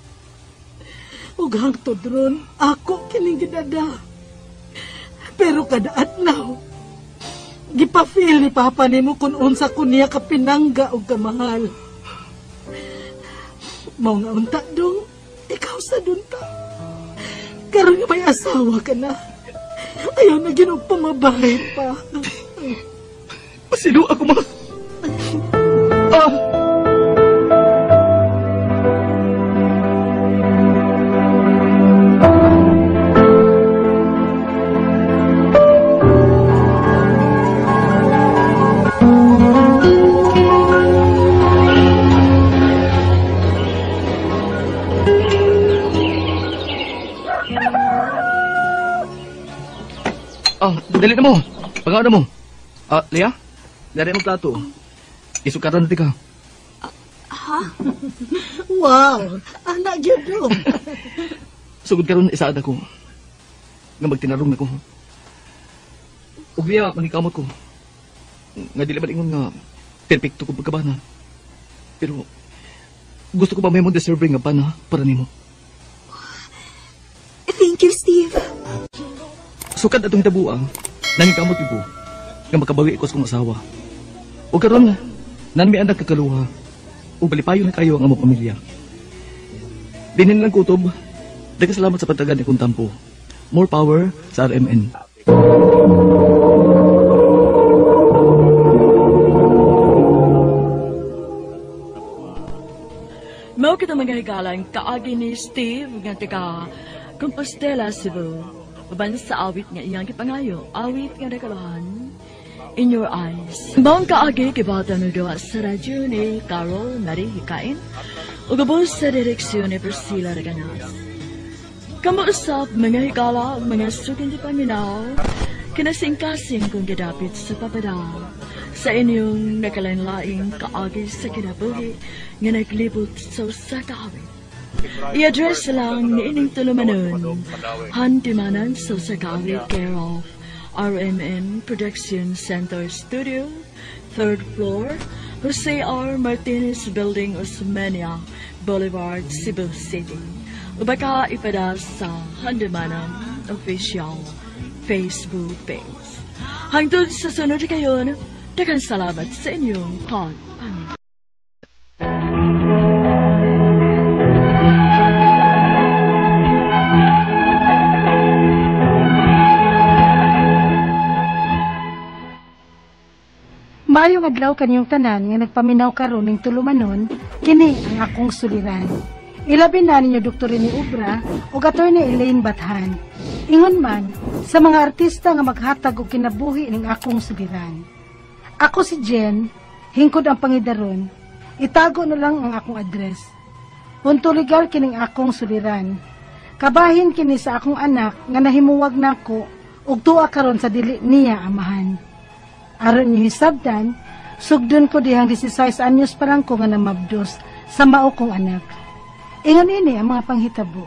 Ug hangtod ron ako kining gidada. Pero kada adlaw gipa-feel ni Papa nimo kun unsa ko niya kapinangga og kamahal. Mao nga unta dong, ikaw sa dunta. Karon nga may asawa ka na. Ayaw na ginog pamabahay pa. Masilo ako, ma. Ah! Ah, dali na mo. Pagkaon na mo. Ah, Lea? Dali mo plato. Isukatan natin ka. Ha? Wow! Anak gyud do. Sugod karon isaad ako. Nga magtinarong nako. Ug niya manikamot ko. Nga dili man ingon nga perpekto ko pagkabana. Pero gusto ko ba may mo deserving nga bana para nimo. Thank you, Steve. Sukad atong hitabuang, nangikamot ko. Nga makabawi ko sa kong asawa. O karon, nanmi anak kakaluha. O balipayo na kayo ang among pamilya. Dinin lang kutob. Daghang salamat sa pagtagan akong tampo. More power sa RMN. Mao kita mga higalan kaagi ni Steve nga taga Compostela, Cebu. Uban sa awit nga iyang gipangayo, awit nga nakaluhan, In Your Eyes. Maong kaagi gibata no duha sa radyo ni Carol Marie Hikain ug ubos sa direksyon ni Priscilla Reganas. Kamuusap mga higala, mga suking di paminaw, kinasingkasing kong gidapit sa papadal sa inyong nakalain-laing kaagi sa kinabuhi nga naglibot sa usa ka awit. I-address lang ni ining tulumanon, Hantimanan sa usa ka awit, care of RMN Production Center Studio, 3rd floor, Jose R. Martinez Building, Osmeña Boulevard, Cebu City. O baka ipada sa Handumanan Official Facebook page. Hangtod sa sunod kayon, daghang salamat sa inyong pagpaminaw. Maayong adlaw kaniyong tanan nga nagpaminaw karon ning tulumanon, kini ang akong suliran. Ilabi na ninyo Dr. Rene Obra ug Attorney Elaine Bathan. Ingon man sa mga artista nga maghatag og kinabuhi ning akong suliran. Ako si Jen, hingkod ang pangidaron. Itago na lang ang akong address. Punto legal kining akong suliran. Kabahin kini sa akong anak nga nahimuwag nako ug tuwa karon sa dili niya amahan. Aron niyo hisabdan, sugdon ko dihang 16 anyos pa lang ko nga namabdos sa mao kong anak. Ingon ini ang mga panghitabo.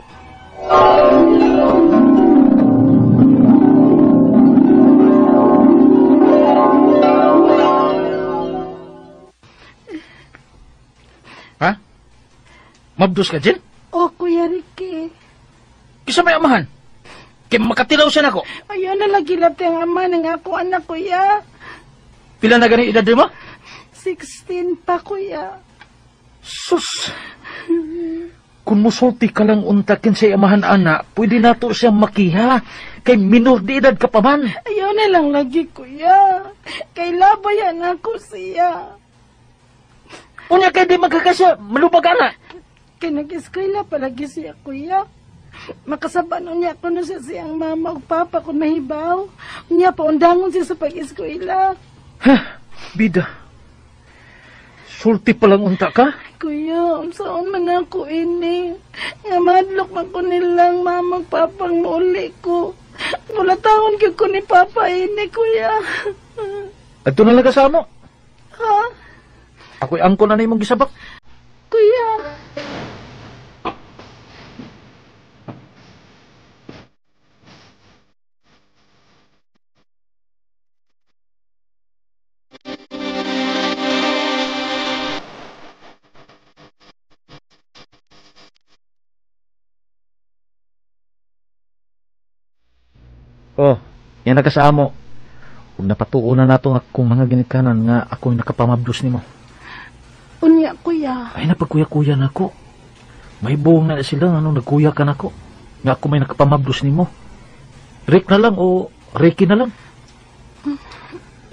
Ha? Mabdos ka, Jen? Oh, Kuya Ricky. Kisa may amahan? Kaya makatilaw siya nako. Ayaw na lagi lati ang ama ng ako anak, Kuya. Pila na gani edad mo? 16 pa, Kuya. Sus! Kung musulti ka lang untakin sa amahan, ana, pwede nato siya makiha. Kay minor di edad ka pa man. Ayaw na lang lagi, Kuya. Kay labayan ako siya. Unya kay di magkakasya, malubag ana. Kay nag-eskwela palagi siya, Kuya. Makasaban unya ko na siya siyang mama o papa kung mahibaw. Unya paundangon siya sa pag-eskwela. Hah, bida. Sulti pa lang unta ka? Kuya, unsaon man ako ini. Nga madlok man ko nilang mamang papang mauli ko. Wala taon gyud ko ni papa ini, Kuya. Adto na lang ka sa amo. Ha? Ako'y angko na nimong gisabak. Kuya. Oh, yan nagkasaamo. Kung napatuo na nato akong mga ginikanan nga ako'y nakapamabdos nimo. Unya, kuya. Ay, napagkuya-kuya na ako. May buong na sila, ano, nagkuya ka na ako. Nga ako may nakapamabdos nimo. Rick na lang o Ricky na lang.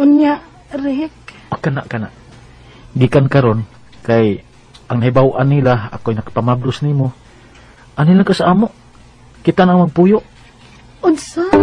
Unya, Rick. Ah, kana, kana. Gikan karon kay ang nahibaw-an nila, ako'y nakapamabdos nimo. Ani lang ka sa amo. Kita na magpuyo. Unsa?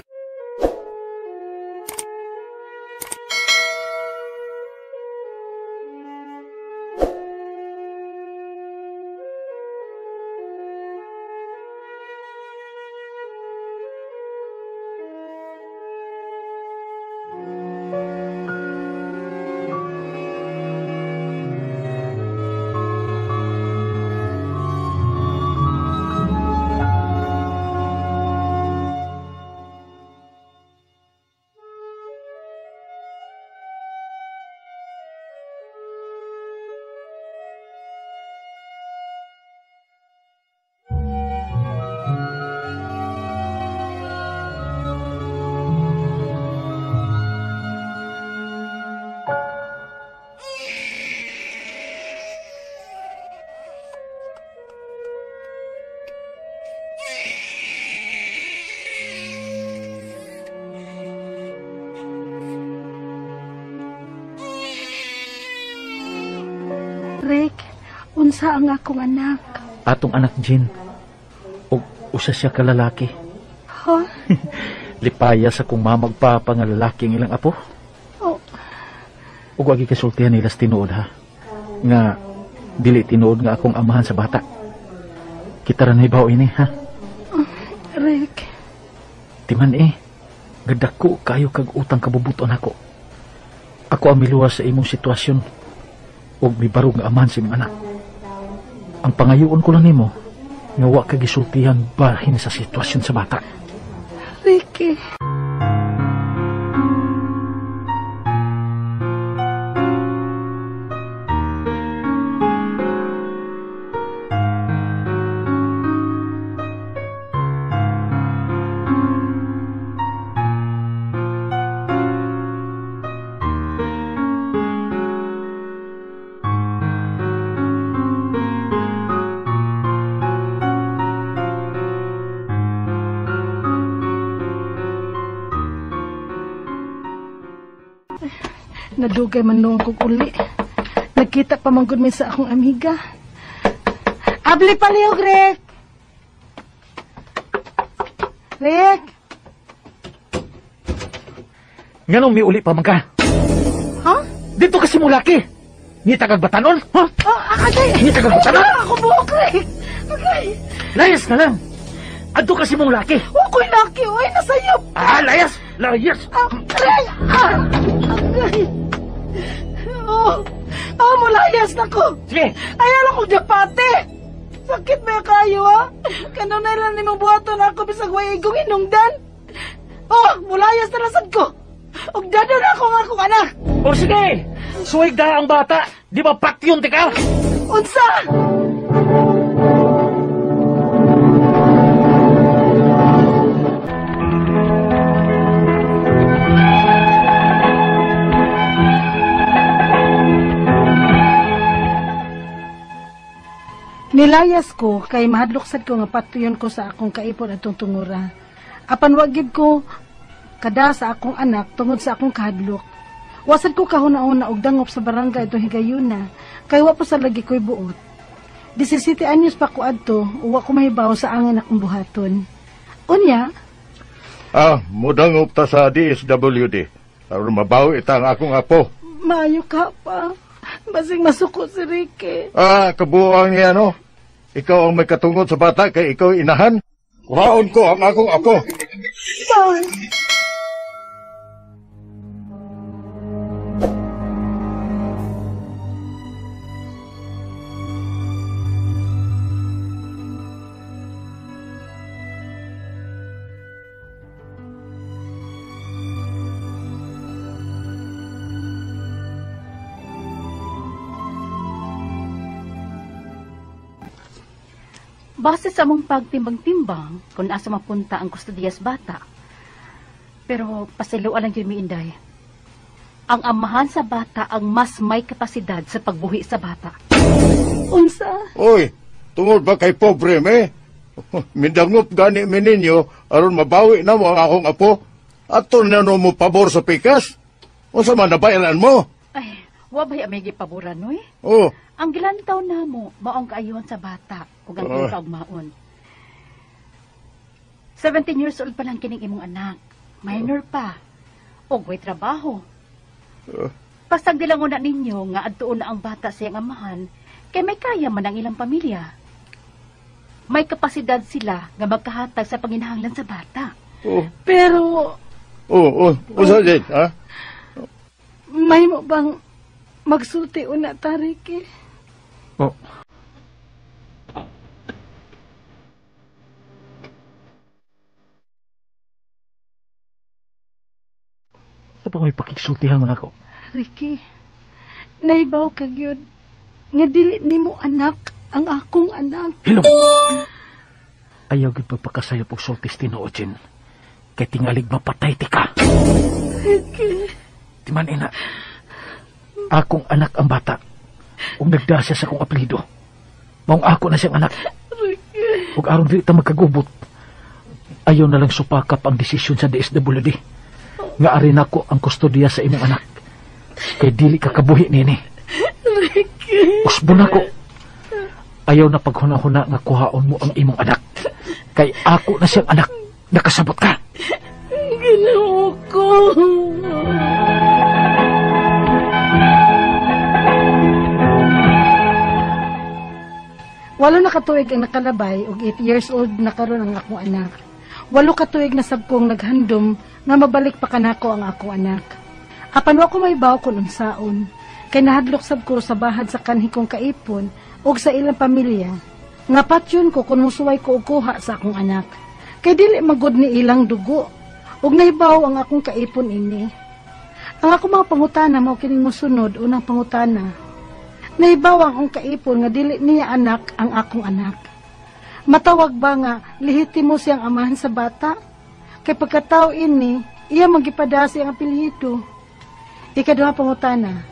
Rick, unsa ang akong anak? Atong anak, Jean. Og usa siya ka lalaki. Ha? Lipaya sa kong mamagpapa nga lalaki ang ilang apo. Oh. Ug wagi kasultihan nila sa tinuod, ha? Nga, dili tinuod nga akong amahan sa bata. Kita ra nahibaw ini, ha? Rick. Timan eh. Gadako kayo kag utang kabubuton ako. Ako ang miluwas sa imong sitwasyon ug mibarog nga amahan sa imong anak. Ang pangayoon ko lang nimo nga wa ka gisultihan bahin sa sitwasyon sa bata. Ricky. Nadugay man noong kong uli. Nagkita pa man gud mi sa akong amiga. Abli palihog, Rick! Rick! Nganong miuli pa man ka? Ha? Dito kasi mulaki! Ngita kag batanon? Ha? Oh, agay! Ngita kag batanon? Ako buhok, Rick! Agay! Layas na lang! Adto kasi mong laki! Wako'y laki! Uy, nasayop! Ah, layas! Layas! Aray! Ah! Agay! Oh! Oh, mulayas na ko! Sige! Ayaw lang kong dapate! Sakit ba kayo, ha? Kanunay lang ni mong buhaton ako bisag way igong inungdan! Oh, mulayas na lasad ko! Ug dada na ako nga akong anak! O sige! Suwig da ang bata! Di ba patyon ti ka? Unsa? Nilayas ko kay mahadlok sad ko nga patuyon ko sa akong kaipon atong tungura. Apan wa gid ko kada sa akong anak tungod sa akong kahadlok. Wasad ko kahuna-una og dangop sa barangay atong higayuna kay wa pa sa lagi ko'y buot. 17 anyos pa ko adto, wa ko mahibaw sa angin akong buhaton. Unya, mudangop ta sa DSWD. Aron mabawi ita ang akong apo. Maayo ka pa. Basing masuko si Ricky. Kabuang niya, no? Ikaw ang may katungod sa bata kay ikaw inahan. Kuhaon ko ang akong apo. Bye. Base sa among pagtimbang-timbang, kung asa mapunta ang kustodiyas bata. Pero pasiluan lang yun, mi Inday. Ang amahan sa bata ang mas may kapasidad sa pagbuhi sa bata. Unsa? Oy, tungod ba kay pobre me? Mindangop gani mi ninyo aron mabawi na mo ang akong apo. Ato na no mo pabor sa pikas. Unsa man nabayaran mo? Ay, wa bay amay gipaboran noy? Oh. Ang gilantaw namo maong kaayuhan sa bata ug ang iyang kaugmaon. 17 years old pa lang kining imong anak. Minor pa. Ug way trabaho. Pasag dilangon na ninyo nga adtuon na ang bata sa iyang amahan kay may kaya man ang ilang pamilya. May kapasidad sila nga magkahatag sa panginahanglan sa bata. Oh. Pero Unsa din, ha? May mo bang magsulti una ta, Ricky? Oh. Sa pa may pakigsultihan man ako. Ricky, naibaw ka gyud nga dili nimo anak ang akong anak. Hilom. Ayaw gyud pagpakasayop og sultis tinuod, Jen. Kay tingalig mapatay ti ka. Ricky. Timan ina. Akong anak ang bata. Ug nagda siya sa akong apelyido. Maong ako na siyang anak. Ricky. Ug aron dili ta magkagubot. Ayaw na lang supakap ang desisyon sa DSWD. Nga ari nako ang kustodiya sa imong anak. Kay dili ka kabuhi nini. Usbon ako. Ayaw na paghuna-huna nga kuhaon mo ang imong anak. Kay ako na siyang anak. Nakasabot ka. Ginoo ko. Walo na katuig ang nakalabay ug 8 years old na karon ang akong anak. 8 katuig na sab kong naghandom nga mabalik pa kanako ang akong anak. Apan wa ko mahibaw kun unsaon, kay nahadlok sab ko sa bahad sa kanhi kong kaipon ug sa ilang pamilya. Nga patyon ko kun musuway ko og kuha sa akong anak. Kay dili magud ni ilang dugo ug nahibaw ang akong kaipon ini. Ang akong mga pangutana mao kining mosunod. Unang pangutana, nahibaw ang akong kaipon nga dili niya anak ang akong anak. Matawag ba nga lehitimo siyang amahan sa bata? Kay pagkatao ini, iya magipada siyang apelyido. Ikaduha pangutana,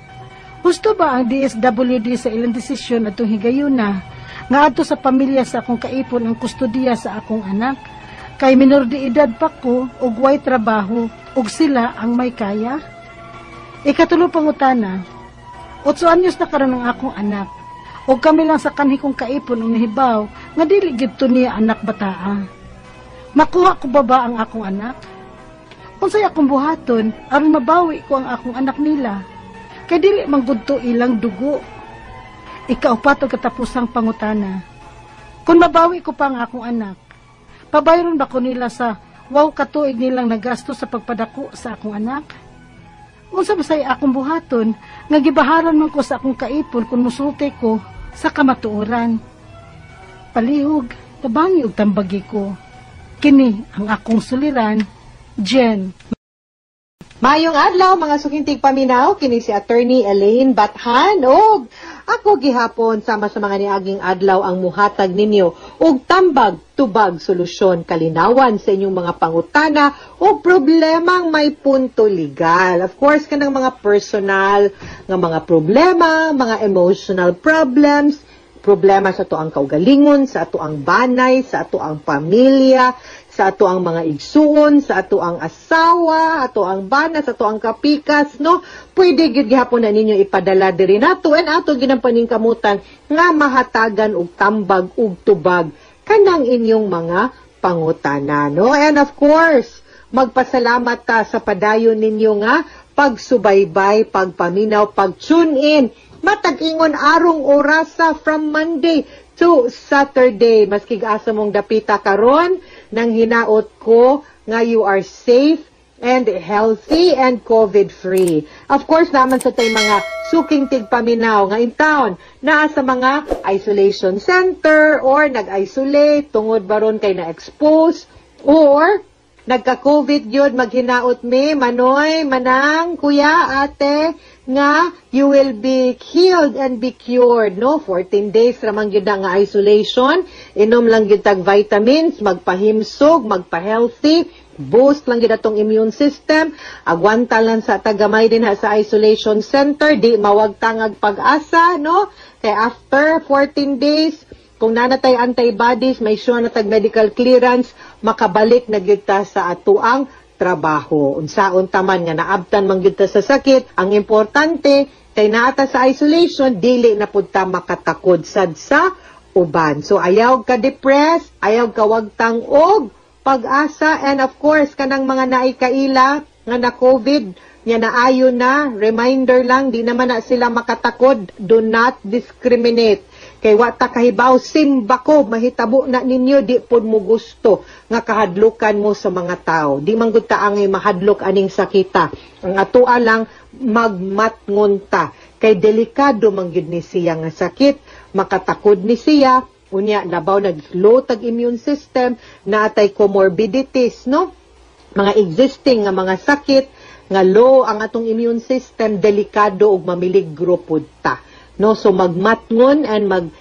husto ba ang DSWD sa ilang desisyon atong higayuna nga adto sa pamilya sa akong kaipon ang kustodiya sa akong anak? Kay minor de edad pa ko ug way trabaho ug sila ang may kaya? Ikatulo pangutana, 8 anyos na karon ang akong anak ug kami lang sa kanhi kong kaipon ang nahibaw nga dili gid to niya anak bataa. Makuha ko ba ba ang akong anak? Unsay akong buhaton aron mabawi ko ang akong anak nila? Kay dili man gud to ilang dugo. Ikaupat og katapusang pangutana, kung mabawi ko pa ang akong anak, pabayron ba ko nila sa wow katuig nilang nagasto sa pagpadako sa akong anak? Unsa ba say akong buhaton nga gibaharan man ko sa akong kaipon kung musulti ko sa kamatuoran? Palihog, tabangi og tambagi ko. Kini ang akong suliran, Jen. Mayong adlaw mga sukintig paminaw, kini si Attorney Elaine Bathan og ako gihapon sama sa mga niaging adlaw ang muhatag ninyo og tambag tubag solusyon kalinawan sa inyong mga pangutana o problemang may punto legal. Of course, kanang mga personal nga mga problema, mga emotional problems, problema sa ato ang kaugalingon, sa ato ang banay, sa ato ang pamilya, sa ato ang mga igsuon, sa ato ang asawa, ato ang bana, sa ato ang kapikas, no? Pwede gyud gihapon na ninyo ipadala diri nato and ato ginampaningkamutan nga mahatagan og tambag ug tubag kanang inyong mga pangutana, no? And of course, magpasalamat ta sa padayon ninyo nga pagsubaybay, pagpaminaw, pag-tune in. Matag-ingon arong orasa from Monday to Saturday. Maski asa mong dapita karon, nang hinaot ko nga you are safe and healthy and COVID-free. Of course, naman sa tay mga suking tigpaminaw nga in town, naa sa mga isolation center or nag-isolate tungod baron kay na-expose or nagka-COVID yun, maghinaot mi, manoy, manang, kuya, ate, nga you will be healed and be cured, no? 14 days ramang gyud na nga isolation, inom lang gyud tag vitamins, magpahimsog, magpa-healthy, boost lang gyud atong immune system, agwanta lang sa tagamay din ha sa isolation center, di mawagtangag pag-asa, no? Kay after 14 days, kung nanatay antibodies, may sure na tag medical clearance, makabalik na gyud ta sa atuang trabaho. Unsaon taman nga naabtan man gyud ta sa sakit, ang importante kay naata sa isolation, dili na pud ta makatakod sad sa uban. So ayaw ka depressed, ayaw ka wagtang og pag-asa, and of course kanang mga naikaila nga na COVID, nya naayon na, reminder lang, di naman na sila makatakod, do not discriminate. Kay wa ta kahibaw, simba ko, mahitabo na ninyo, di pod mo gusto nga kahadlukan mo sa mga tao. Di man gud ta angay mahadlok aning sakita. Ang atoa lang, magmatngon ta. Kay delikado man gyud ni siya nga sakit, makatakod ni siya, unya labaw nag-low tag immune system, naatay comorbidities, no? Mga existing nga mga sakit, nga low ang atong immune system, delikado og mamiligro pud ta. No, so magmatngon and mag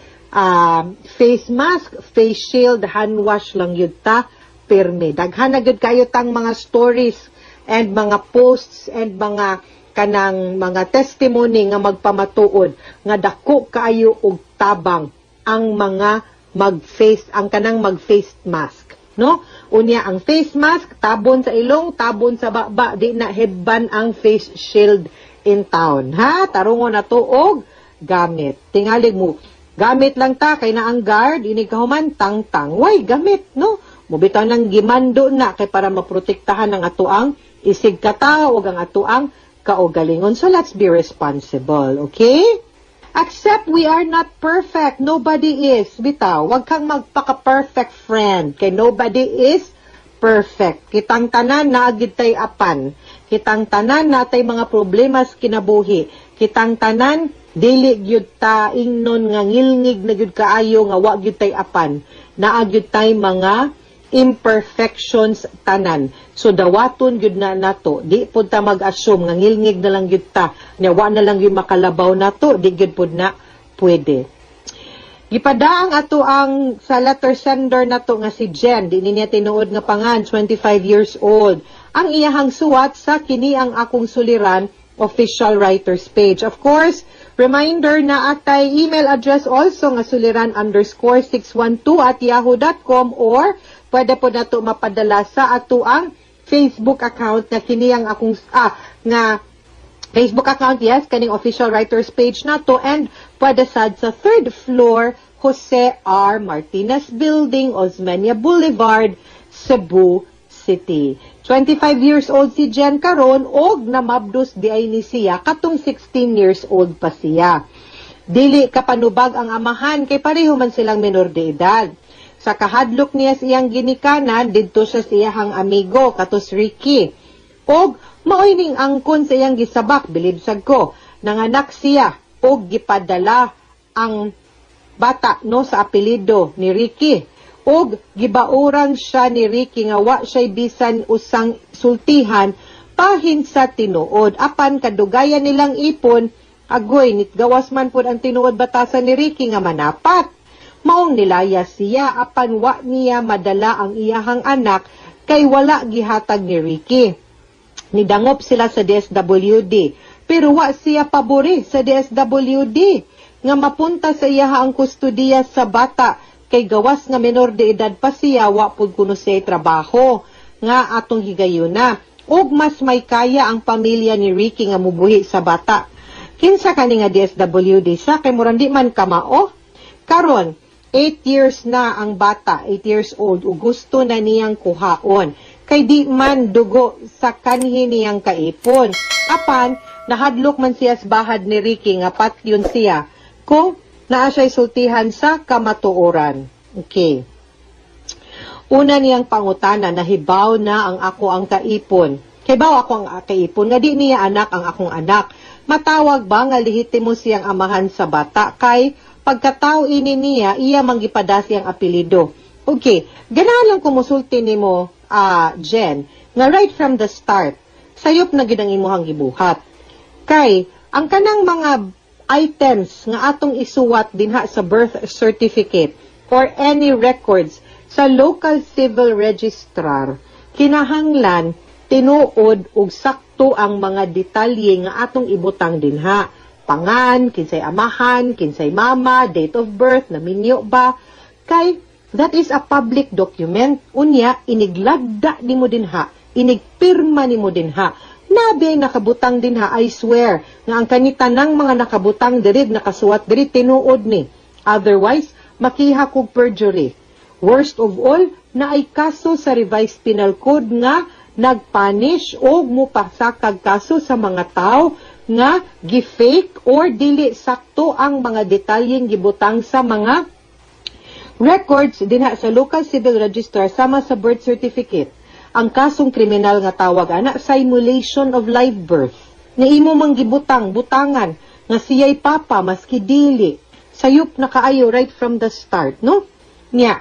face mask, face shield, hand wash lang yun ta pirmi. Daghan na gyud kayo tang mga stories and mga posts and mga kanang mga testimony nga magpamatuod nga dako kaayo og tabang ang mga mag-face, ang kanang mag-face mask, no? Unya ang face mask tabon sa ilong, tabon sa baba, di na hebban ang face shield in town, ha? Tarungon na to og gamit. Tingalig mo, gamit lang ta kay na ang guard, inig kahuman, tang-tang, way gamit, no? Mubitaw nang gimando na kay para maprotektahan ang atoang isig katao ug ang atoang kaugalingon. So let's be responsible, okay? Accept we are not perfect. Nobody is. Bitaw, wag kang magpaka-perfect, friend. Kay nobody is perfect. Kitang tanan naa gid tay apan. Kitang tanan natay mga problema sa kinabuhi. Kitang tanan dili gyud ta ingnon nga ngilngig na gyud kaayo nga wa gyud tay apan. Naa gyud tay mga imperfections tanan. So dawaton gyud na nato. Di pud ta mag-assume nga ngilngig na lang gyud ta. Nya wa na lang gyud makalabaw nato, di gyud pud na pwede. Gipadaang ato ang sa letter sender nato nga si Jen, di niya tinuod nga pangan, 25 years old. Ang iyahang suwat sa "Kini ang Akong Suliran" official writers page. Of course, reminder na atay email address also nga suliran_612@yahoo.com or pwede po nato mapadala sa ato ang Facebook account nga kini ang akong nga Facebook account, yes, kaning official writers page nato, and pwede sad sa third floor, Jose R. Martinez Building, Osmeña Boulevard, Cebu City. 25 years old si Jen karon og namabdos di ay ni siya katong 16 years old pa siya. Dili kapanubag ang amahan kay pareho man silang menor de edad. Sa kahadlok niya sa iyang ginikanan, didto siya sa iyahang amigo katos Ricky. Og maoy ning angkon sa iyang gisabak, bilib sad ko. Nanganak siya og gipadala ang bata, no, sa apelyido ni Ricky. Og gibauran siya ni Ricky nga wa siya'y bisan usang sultihan pahin sa tinuod. Apan kadugayan nilang ipon, agoy, nitgawas man pud ang tinuod batasan ni Ricky nga manapat. Maong nilaya siya, apan wa niya madala ang iyahang anak kay wala gihatag ni Ricky. Nidangop sila sa DSWD pero wa siya pabori sa DSWD nga mapunta sa iyaha ang kustudiya sa bata kay gawas nga menor de edad pa siya, wa pud kuno siya trabaho nga atong higayuna ug mas may kaya ang pamilya ni Ricky nga mubuhi sa bata. Kinsa kani nga DSWD sa kay murang di man kamao? Karon 8 years na ang bata, 8 years old, ug gusto na niyang kuhaon kay di man dugo sa kanhi niyang kaipon. Apan nahadlok man siya sa bahad ni Ricky nga patyon siya kung naa siya'y sultihan sa kamatuoran. Okay. Una niyang pangutana, nahibaw na ang ako ang kaipon. Kaybaw ako ang kaipon, nga di niya anak ang akong anak. Matawag ba nga lehitimo siyang amahan sa bata kay pagkatao ini niya, iya manggipada siyang apelido? Okay, ganahan lang ko musulti nimo, Jen, nga right from the start, sayop na gid ang imuhang gibuhat. Kay, ang kanang mga items nga atong isuwat dinha sa birth certificate or any records sa local civil registrar, kinahanglan tinuod ug sakto ang mga detalye nga atong ibutang dinha. Pangan, kinsay amahan, kinsay mama, date of birth, naminyo ba, kay that is a public document. Unya, iniglagda nimo dinha, inigpirma nimo dinha. Nabi nakabutang dinha, I swear, nga ang kanitanang mga nakabutang diri, nakasuwat diri, tinuod ni. Otherwise, makiha kog perjury. Worst of all, na ay kaso sa Revised Penal Code nga nagpunish o mupasakag kaso sa mga tao nga gi-fake or dili sakto ang mga detalyeng gibutang sa mga records dinha sa local civil registrar sama sa birth certificate. Ang kasong kriminal nga tawag ana, simulation of live birth. Nga imo mang gibutang, butangan nga siya'y papa maski dili. Sayop na kaayo right from the start, no? Nya,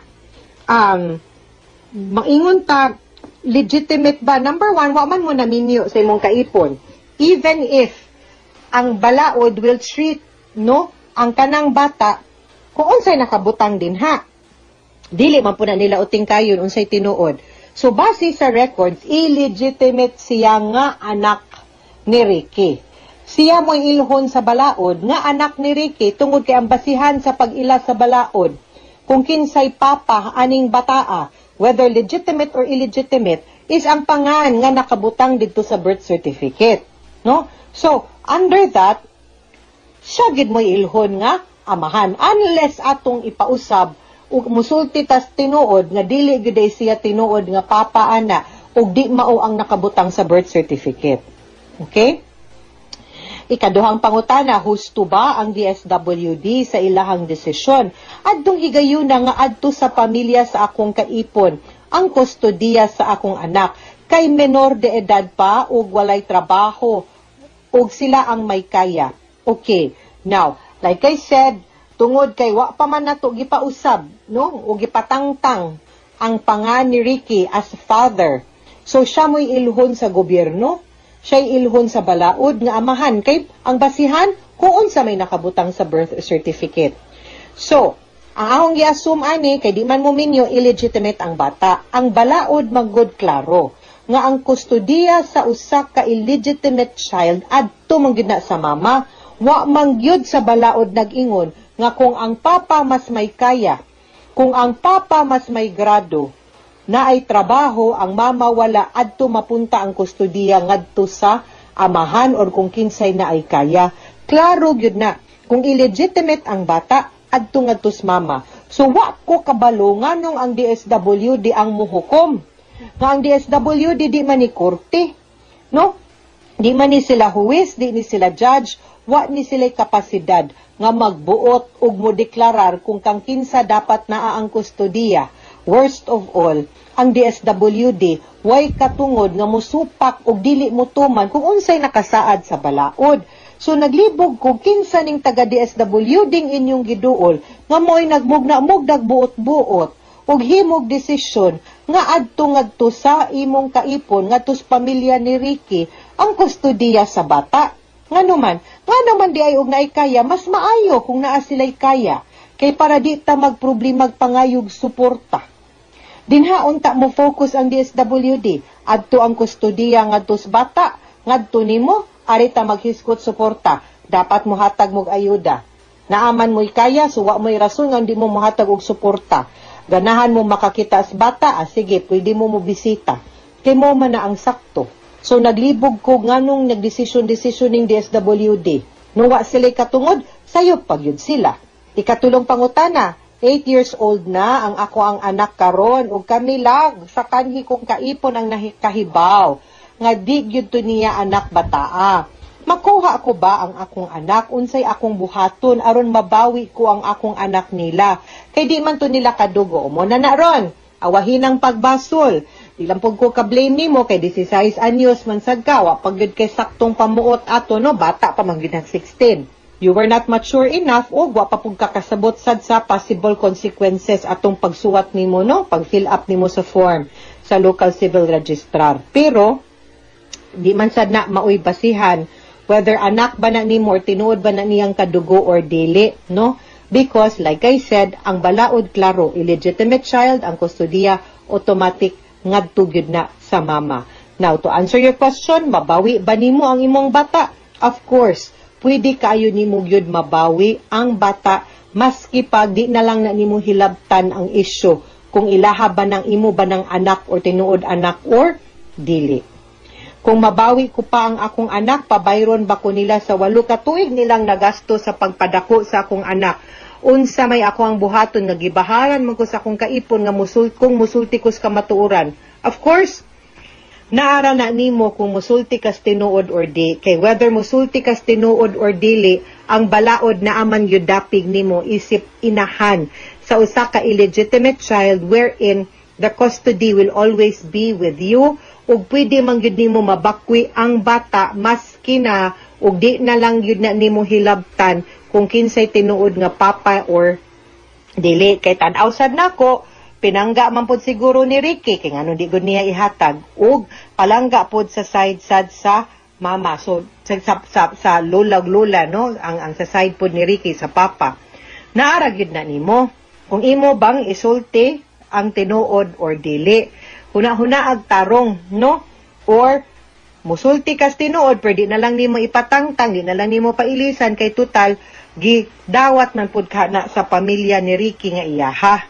maingon ta, legitimate ba? Number one, wa man mo naminyo sa imong kaipon. Even if ang balaod will treat, no, ang kanang bata kung unsay nakabutang din ha. Dili man po na nila uting kayon unsay tinuod. So base sa records, illegitimate siya nga anak ni Ricky. Siya mo'y ilhon sa balaod nga anak ni Ricky tungod kay ang basihan sa pag-ila sa balaod kung kinsay papa aning bataa, whether legitimate or illegitimate, is ang pangan nga nakabutang didto sa birth certificate. No? So, under that, Siya gid mo'y ilhon nga amahan. Unless atong ipausab ug musulti tas tinuod nga dili gyud ay siya tinuod nga papa ana ug di mao ang nakabutang sa birth certificate. Okay? Ikaduhang pangutana, husto ba ang DSWD sa ilahang desisyon? Adtong higayuna nga adto sa pamilya sa akong kaipon ang kustodiya sa akong anak kay menor de edad pa ug walay trabaho ug sila ang may kaya. Okay. Now, like I said, tungod kay wa pa man nato gipausab, no? O gipatangtang ang panga ni Ricky as father. So siya mo'y ilhon sa gobyerno, siya'y ilhon sa balaod nga amahan kay ang basihan kung unsa may nakabutang sa birth certificate. So, ang akong gi-assume ani kay di man mo minyo, illegitimate ang bata. Ang balaod manggod klaro nga ang kustodiya sa usa ka illegitimate child adto man gyud na sa mama. Wa man gyud sa balaod nag-ingon nga kung ang papa mas may kaya, kung ang papa mas may grado, na ay trabaho, ang mama wala, adto mapunta ang kustodiya ngadto sa amahan or kung kinsay na ay kaya. Klaro gyud na kung illegitimate ang bata, adto ngadto sa mama. So wa ko kabalo nganong ang DSWD ang muhukom. Nga ang DSWD di man ni korte, no? Di man ni sila huwes, di ni sila judge, wa ni sila kapasidad nga magbuot ug modeklarar kung kang kinsa dapat naa ang kustodiya. Worst of all, ang DSWD way katungod nga musupak og dili motuman kung unsay nakasaad sa balaod. So naglibog ko kinsa ning taga DSWD inyong giduol nga mo'y nagmugna-mugdag buot-buot ug himog desisyon nga adto ngadto sa imong kaipon, ngadto sa pamilya ni Ricky ang kustodiya sa bata. Ngano man di ay og naay kaya, mas maayo kung naa sila'y kaya kay para di ta magproblemag pangayog suporta. Dinha unta mo focus ang DSWD, adto ang kustodiya ngadto sa bata, ngadto nimo, ari ta maghisgot suporta, dapat mohatag mog ayuda. Naaman mo'y kaya, so wa mo'y rason nga hindi mo mohatag og suporta. Ganahan mo makakita sa bata, ah, sige, pwede mo mo bisita. Kay mo man na ang sakto. So naglibog ko nganong nagdesisyon-desisyon ning DSWD. Nung wa sila'y katungod, sayop pag yun sila. Ikatulong pangutana, 8 years old na ang ako ang anak karon ug kami lang sa kanhi kong kaipon ang nakahibaw nga di gyud to niya anak bataa. Makuha ko ba ang akong anak? Unsay akong buhaton aron mabawi ko ang akong anak nila? Kay di man to nila kadugo. Mo na na ron. Awahin ang pagbasol. Di lang pud ko ka-blame nimo kay 16 anyos man sad ka, wa pag gyud kay saktong pamuot ato, no, bata pa man gyud ang 16. You were not mature enough o wa pa pud ka kasabot sad sa possible consequences atong pagsuwat nimo, no, pag fill up nimo sa form sa local civil registrar. Pero di man sad na maoy basihan whether anak ba na nimo or tinuod ba na niyang kadugo or dili, no? Because like I said, ang balaod klaro, illegitimate child, ang kustodiya automatic ngadto gyud na sa mama. Now, to answer your question, mabawi ba nimo ang imong bata? Of course, pwede kaayo nimo gyud mabawi ang bata maski pag di na lang na nimo hilabtan ang issue kung ilaha ba ng imo ba ng anak or tinuod anak or dili. Kung mabawi ko pa ang akong anak, pabayron ba ko nila sa 8 ka tuig nilang nagasto sa pagpadako sa akong anak? Unsa may ako ang buhaton nga gibaharan man ko sa akong kaipon nga kung musulti ko sa kamatuoran? Of course, naara na nimo kung musulti kas tinuod or di. Kay whether musulti kas tinuod or dili, ang balaod na aman gyud dapig nimo isip inahan sa usa ka illegitimate child wherein the custody will always be with you ug pwede man gyud nimo mabakwi ang bata maski na ug di na lang gyud na nimo hilabtan kung kinsay tinuod nga papa or dili. Kay tan-aw sad nako, pinangga man pud siguro ni Ricky kay ngano di gud niya ihatag, ug palangga pud sa side sad sa mama, so sa lola lola, no, ang sa side pud ni Ricky sa papa. Naara gyud na nimo kung imo bang isulti ang tinuod or dili. Huna-huna ag tarong, no, or musulti kas tinuod pero di na lang nimo ipatangtang, di na lang nimo pailisan kay total gidawat man pud ka na sa pamilya ni Ricky nga iyaha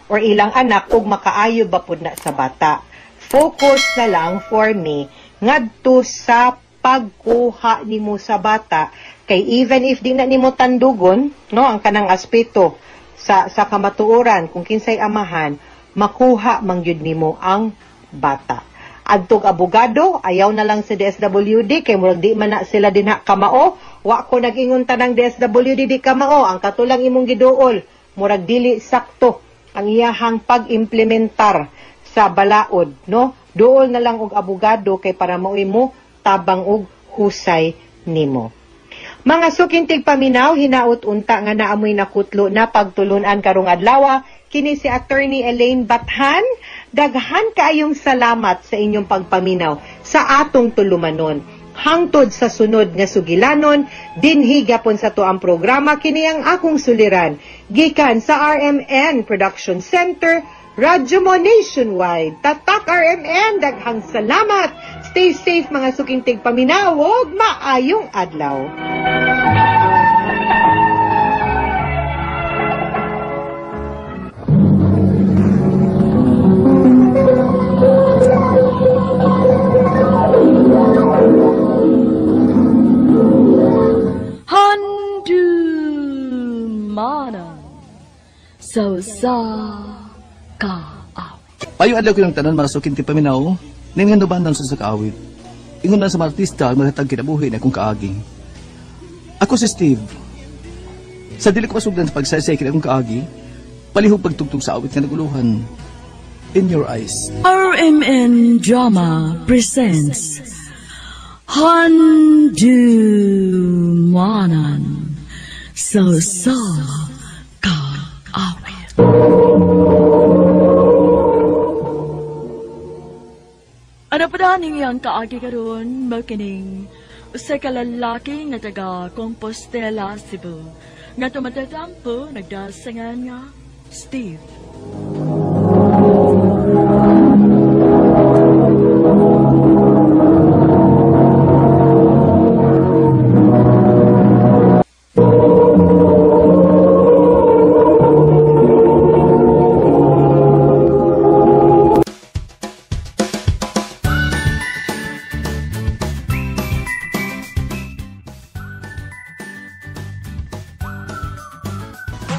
or ilang anak ug makaayo ba pud na sa bata. Focus na lang for me ngadto sa pagkuha nimo sa bata kay even if di na nimo tandugon, no, ang kanang aspeto sa kamatuoran kung kinsay amahan, makuha man gyud nimo ang bata. Adtog abogado, ayaw na lang sa DSWD kay murag di man na sila dinha kamao. Wa ko nag-ingon tanang DSWD di kamao, ang katulang imong giduol murag dili sakto ang iyahang pag-implementar sa balaod, no? Duol na lang og abogado kay para maoy mo tabang og husay nimo. Mga suking tigpaminaw, hinaut unta nga naamoy nakutlo na pagtulunan karong adlaw. Kini si Attorney Elaine Bathan. Daghan kaayong salamat sa inyong pagpaminaw sa atong tulumanon. Hangtod sa sunod nga sugilanon, dinhi gyapon sa tuang programa, kini ang akong suliran. Gikan sa RMN Production Center, Radyo Mo Nationwide. Tatak RMN, daghang salamat. Stay safe mga suking tigpaminaw, ug maayong adlaw. Handumanan sa usa ka awit. Payong adlaw ko ng tanan mga suking tigpaminaw, ninganduban sa kaawit. Ingon man sa mga artista ang maghatag kinabuhi na akong kaagi. Ako si Steve. Sa dili ko pasugdan sa pagsaysay kini akong kaagi, palihog pagtugtog sa awit nga naguluhan. In Your Eyes. RMN Drama presents Handumanan sa usa ka awit. Ano pa daning iyang kaagi karon makining usa ka lalaki nga taga Compostela, Cebu, nga tumatatampo nagdasangan nga Steve.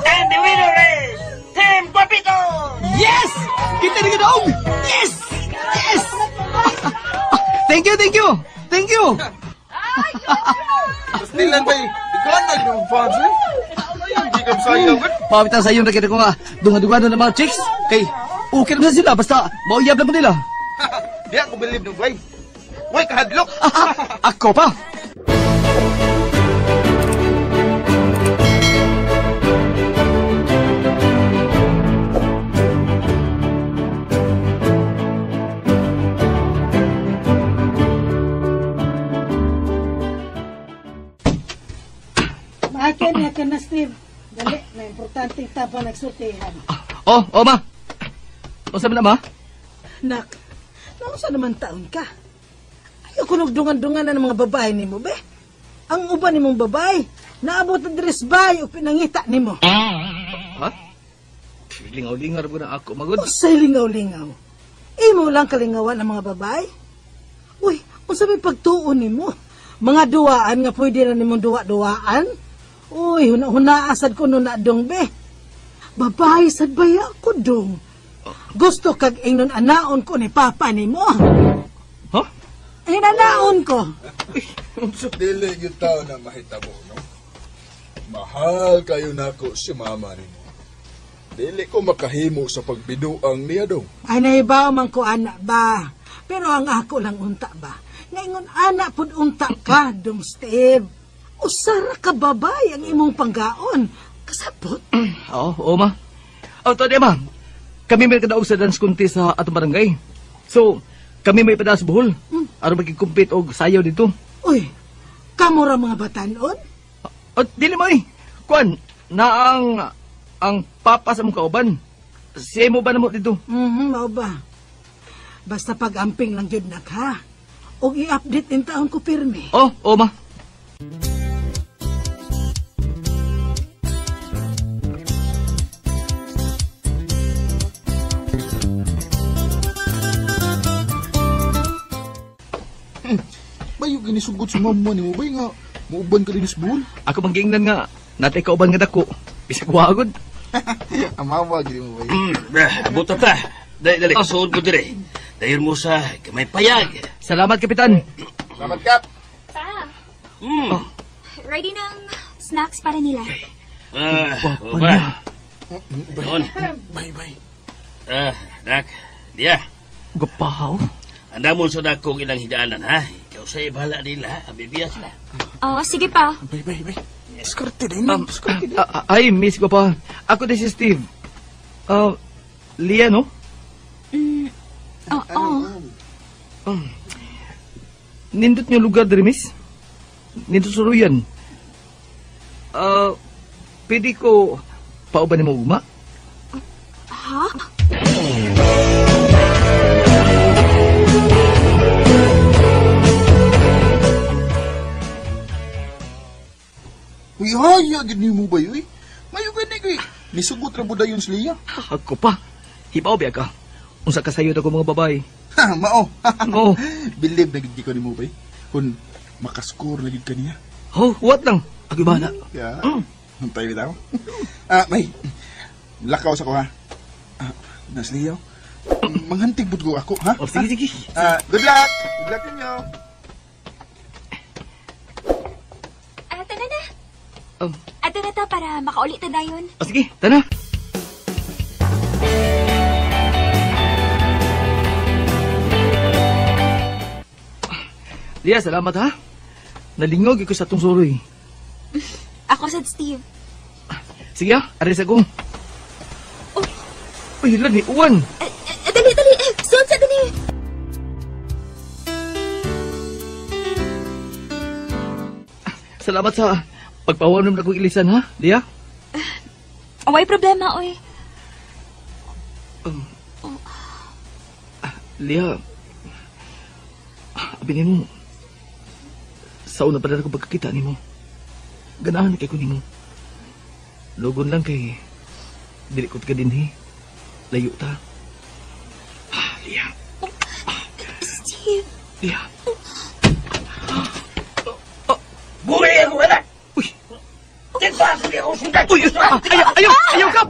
And the winner is Team Guapito! Yes! Kita na ganoong! Yes! Yes! Thank you, thank you! Thank you! Nilan ba? Ikaw na yung fans eh? Hindi ka sayang. Pawitan sa iyo nakita ko nga dunga-dunga na mga chicks. Kay okay naman sila basta mauyab lang mo nila. Di ako believe no way. Way kahadlok. Ako pa. Maakin na ka na, Steve. Dali, na importante tapa nagsultihan. Oh, oh ma. Unsa man na, ma? Nak, nausa naman taon ka? Ayaw kunog dungan-dungan na ng mga babae nimo, be. Ang uban nimong babae, naabot na dress bay o pinangita nimo. Ha? Lingaw-lingaw na ako, magod. Usay lingaw-lingaw. Imo lang kalingawan ang mga babae. Uy, unsa may pagtuon nimo? Mga duwaan nga pwede na nimong duwa-duwaan? Uy, huna-hunaa sad ko no na dong, be. Babae sad baya ko dong. Gusto kag ingnon anaon ko ni papa nimo. Huh? Inanaon ko. Dili gyud tao na mahitabo, no? Mahal kayo nako si mama nimo. Dili ko makahimo sa pagbiduang niya dong. Ay nahibaw man ko anak ba. Pero ang ako lang unta ba. Ngayon anak pud unta ka, dong Steve. Usara ka babay ang imong panggaon. Kasabot. Oo, oo ma. Oh, to di ma. Kami may kadaog sa dance contest sa atong barangay. So, kami may padala sa Bohol. Aron magki-compete og sayaw dito. Uy, kamo ra mga batanon? Oh, dili mo eh. Kuan, na ang papa sa mong kauban. Siya mo ba na mo dito? Mao ba? Basta pag-amping lang jud nak ha. Og i-update in taon ko pirmi. Oh, oh ma. Bayo ginisugot sa mama nimo bay nga muuban ka din sa Bohol? Ako bang giingnan nga natay kauban nga dako. Bisag wa gud. Amawa gid mo bay. Abot ta. Dali dali. Suod ko dire. Dayon mo sa gamay payag. Salamat, Kapitan. Salamat, Kap. Pa. Ready ng snacks para nila. Ba. Doon. Bye bye. Dak. Dia. Gapaw. Andamon sa dakong ilang hidaanan, ha? Ikaw sa ibahala nila, abibiya sila. Oo, sige pa. Bay, bay, bay. Diskarte din, diskarte din. Ay, miss ko pa. Ako din si Steve. Lia, no? Oo. Nindot niyo lugar diri, miss? Nindot suruyan. Pwede ko pauban ni mo ugma? Ha? Uy, haya, gid nimo ba yun? Mayo gani kay nisugot ra budayon si Lia. Ako pa. Hibaw biya ka. Unsa ka sayo ko mga babae. Ha, mao. Oo. Believe na gid ko nimo bay. Kun makascore na gid kaniya. Oh, what lang? Ako bahala. Yeah. Hantay bitaw. Bay. Lakaw sa ko ha. Nas Lia. Manghantig bud ko ako ha. Oh, sige sige. Good luck. Good luck ninyo. Tara na. Ato na ta para makaulit na dayon. Oh, sige, tana. Lia, salamat ha. Nalingog ko sa atong suroy. Ako sad, Steve. Sige ha, aris ako. Oh. Uy, hala ni Uwan. Dali, dali. Suot sa dali. Salamat sa pagpawanom na kong ilisan ha, Lia. Way problema, oy. Lia, abi nimo, sa una pa na ako pagkakita nimo. Ganahan kay ko nimo. Lugon lang kay dili ko ka dinhi. Layo ta. Lia. Steve. Lia. Buhay ako anak. Uy. Uy, ayaw, ayaw, ayaw, Kap!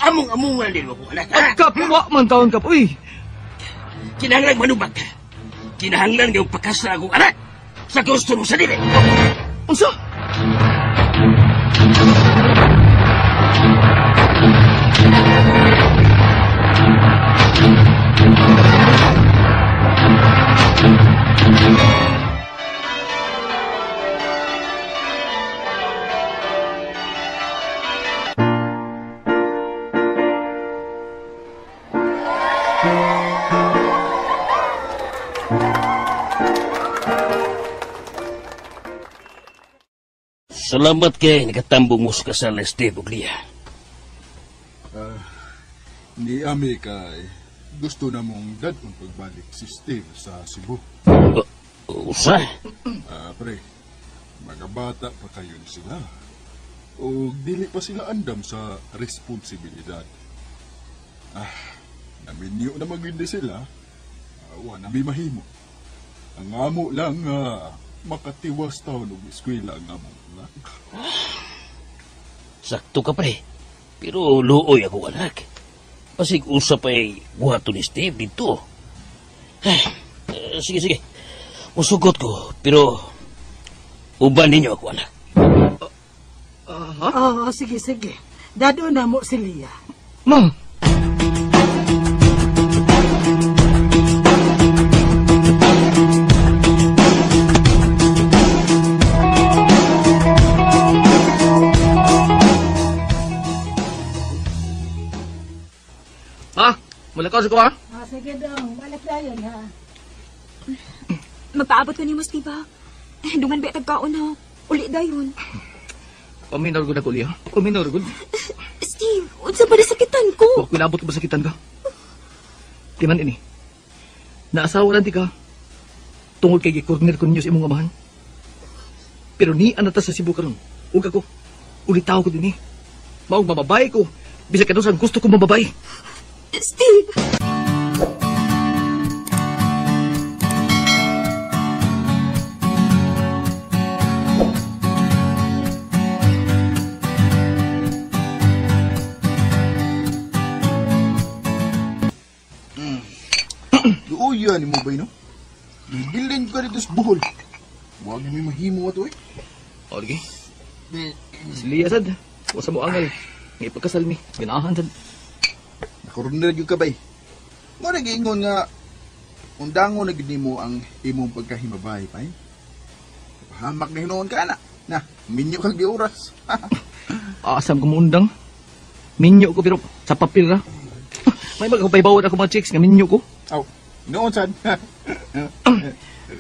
Among-amungan din ako, anak. Kap, wa man taon, Kap. Uy! Kinahanglan manubag. Kinahanglan ngayong pakasra akong anak sa gusto mo sa dili. Unsa? Salamat kay nakatambong mo sa kasal ni Steve ug Lia. Ni ami kay gusto na mong dadong pagbalik si Steve sa Cebu. Usa? Pre, mga bata pa kayo sila. O dili pa sila andam sa responsibilidad. Naminyo na magindi sila. Wa na mi mahimo. Ang amo lang makatiwas taon og eskwela ang among anak. Sakto ka, pre. Pero luoy ako anak. Pasig usap ay buhaton ni Steve dito. Sige, sige. Musugot ko, pero uban ninyo ako anak. Oo, sige, sige. Dado na mo si Lia. Ma! Mula ka sa kuha? Sige dong, balik tayo ha. Magpaabot ko ni mo, Steve ha. Dungan ba tagkaon ha? Uli dayon. Paminor gud ako, Lia. Paminor gud. Steve, unsa ba nasakitan ko? Wa ko inabot ko masakitan ka. Di man ini. Naasawa lang di ka. Tungod kay gikorner ko ninyo sa imong amahan. Pero ni anata sa Cebu karon. Ug ako, ulitaw ko dinhi. Maong mababay ko. Bisag kanus ang gusto ko mababay. Steve! Luoyan ni mo ba, no? Gibilin ka dito sa Bohol. Huwag may mahimo ato eh. O, lagi. Si Lia, sad. Huwag sa mo angal. Nga ipagkasal mi. Ganahan, sad. Nakurunod yung kabay. Mo nag-iingon nga, undango na gid nimo ang imong pagkahimabay, pay. Hamak na hinuon ka na. Na, minyo kag di oras. Asam ko muundang. Minyo ko pero sa papel ra. May magkapaybawan ako mga chicks nga minyo ko. Aw, noon sad.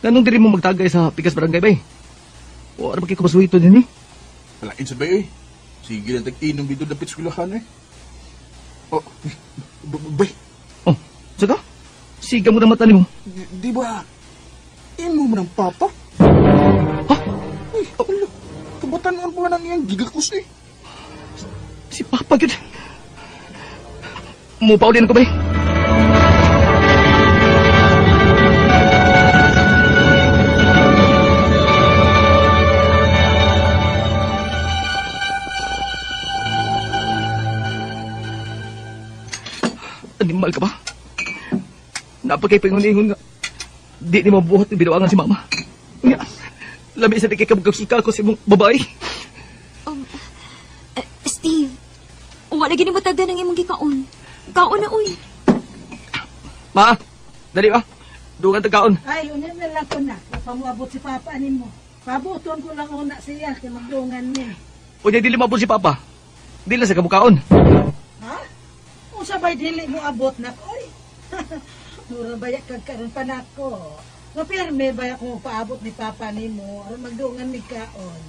Ganong diri mo magtagay sa Pikas Barangay bay? Wala ba kay kumasuhito din eh? Wala sa bay eh. Sige lang tag-inom dito dapit eskwelahan eh. Oh, bay. Oh, saka? Siga mo na mata nimo. Di ba? Imo mo ng papa? Ha? Uy, oh. Kabatanon pa na niyang gigakos eh. Si papa gyud. Mupaulin ko bay. Animal ka ba? Napakay-pingunihon nga. Di ni mabuhat ng binuangan si mama. Nga, lami sa di kay kabugag ko sa imong babae. Steve, wala gini mo tagda ng imong gikaon. Kaon na, uy. Ma, dali ba? Dugan tagkaon. Ay, unya na lang ko na. Pamuabot si Papa ani mo. Pabuton ko lang una siya kay magdungan ni. Unya dili maabot si Papa. Dili na sa kamukaon. Ha? Unsa bay dili mo abot nak oy? Mura baya kag karon pa nako. Mapirme baya kung paabot ni Papa nimo aron magdungan mig kaon.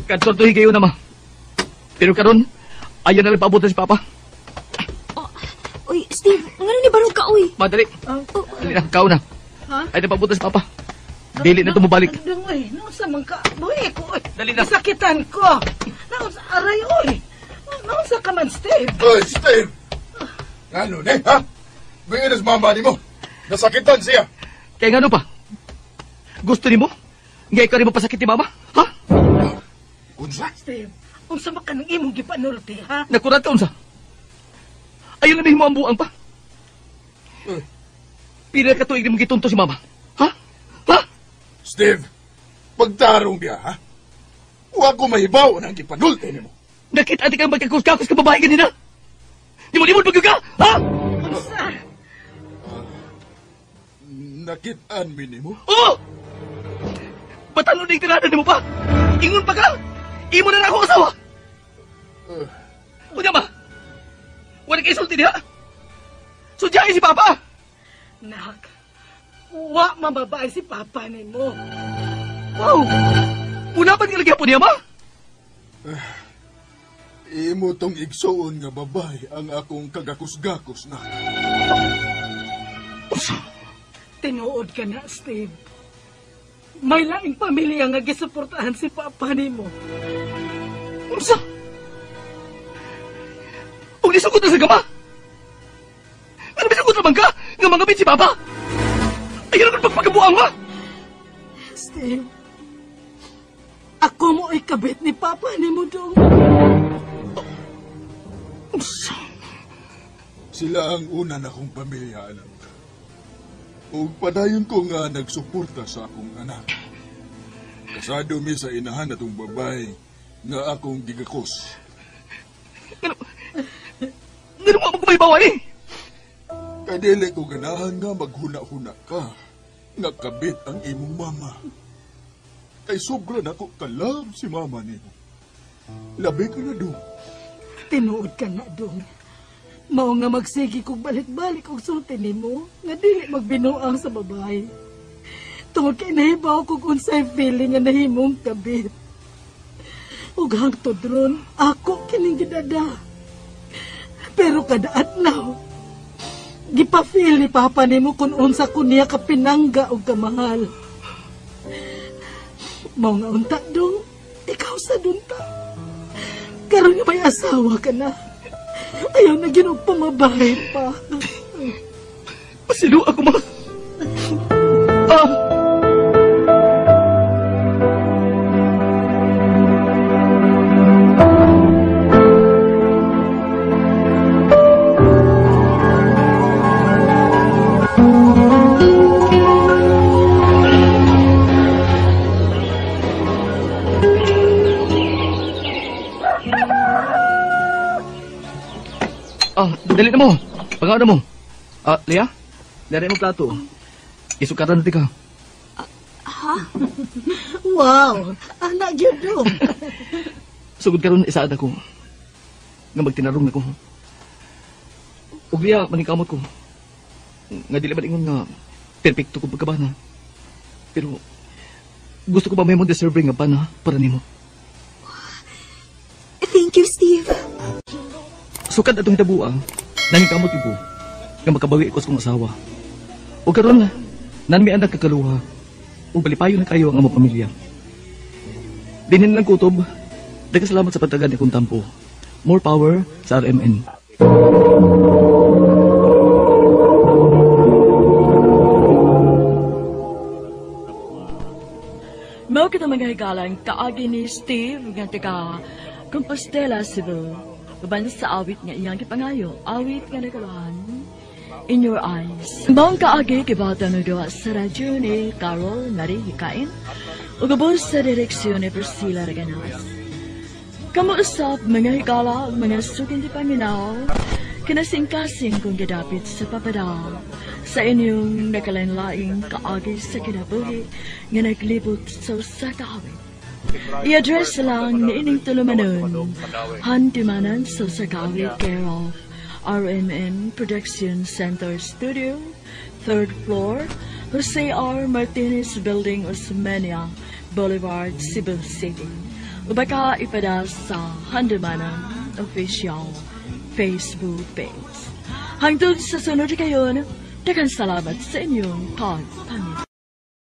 Kadto tuhi kayo na ma. Pero karon ayaw na lang paabot si Papa. Oh, uy, Steve, ngano ni barog ka oy? Madali. Oh. Dali na, kaon na. Ha? Ayaw na paabot si Papa. Dili na tumubalik. Dong oy, naunsa man ka? Buhi ko oy. Dali na. Sakitan ko. Naunsa aray oy. Naunsa ka man, Steve? Oy, Steve! Ano ne, ha? Buhi mama ni mo. Nasakitan siya. Kaya nga ano pa? Gusto ni mo? Nga ikaw rin mo pasakit ni mama? Ha? Unsa? Steve, unsa man ka ng imong gipanulti, ha? Nakurat ka, unsa? Ayaw na mo ang buang pa. Pila ka tuig ni mo gitunto si mama? Ha? Ha? Steve, pagtarong niya, ha? Huwag ko mahibaw ng gipanulti ni mo. Nakita ati kang magkakus-kakus ka babae kanina. Di mo limod pag ka, ha? Unsa? Nakitaan mi nimo? Oo! Batano na yung tirada nimo pa? Ingon pa ka? Imo na na ako asawa! Kunya ma! Wala kay isulti diha! Sudyain si Papa! Nak, wa mababae si Papa nimo. Wow! Mula pa nga lagi po niya, ma? Imo tong igsuon nga babae ang akong kagakus-gakos na. Tinuod ka na, Steve. May laing pamilya nga gisuportahan si Papa nimo. Unsa? Ug nisugod na sa gama? Ano bisugod naman ka nga mga si Papa? Ayaw na pagpagabuang ma! Steve, ako mo ay kabit ni Papa nimo dong. Unsa? Sila ang una na kong pamilya, anak. Ug padayon ko nga nagsuporta sa akong anak. Kasado mi sa inahan atong babae nga akong gigakos. Ngano mo magkumaybawan eh? Kay dili ko ganahan nga maghuna-huna ka nga kabit ang imong mama. Kay sobra nako kalab si mama nimo. Labi ka na dong. Tinuod ka na dong. Mao nga magsigi kog balik-balik og sulti nimo nga dili magbinuang sa babae. Tungod kay nahibaw kog unsay feeling nga nahimong kabit. Ug Ug hangtod ron, ako kining gidada. Pero kada adlaw, gipa-feel ni Papa nimo kung unsa ko niya kapinangga og kamahal. Mao nga unta dong, ikaw sa dunta. Karon nga may asawa ka na. Ayaw na ginog pamabahin pa. Pasilo ako, ma. Dali na mo. Pagkaon na mo. Leah, dali mo plato. Isukatan natin ka. Ha? Wow! Anak gyud do. Sugod karon isaad ako. Nga magtinarong ako. Ug Leah, maningkamot ko. Nga dili man ingon nga perpekto ko pagkabana. Pero gusto ko ba may mo deserving nga bana para nimo. Thank you, Steve. Sukad atong hitabuang, naningkamot ibo nga makabawi ko sa kong asawa. O karon nanmi ang nagkakaluha ug balipayon na kayo ang among pamilya. Dinhin lang kutob, daghang salamat sa pagtagan akong tampo. More power sa RMN. Mao kita mga higalang kaagi ni Steve nga taga Compostela, Cebu. Uban sa awit nga iyang gipangayo, awit nga nagkaluhan, In Your Eyes. Maong kaagi kibata no duha sa radyo ni Carol Marie Hikain ug ubos sa direksyon ni Priscilla Reganas. Kamuusap mga higala, mga suking di paminaw, kinasingkasing kong gidapit sa papadal sa inyong nakalain-laing kaagi sa kinabuhi nga naglibot sa usa ka awit. I-address lang ni ining tulumanon, Handimanan sa usa ka awit care of RMN Production Center Studio, 3rd floor, Jose R. Martinez Building, Osmeña Boulevard, Cebu City. Ubaka ipada sa Handumanan Official Facebook page. Hangtod sa sunod kayon, daghang salamat sa inyong pagpaminaw.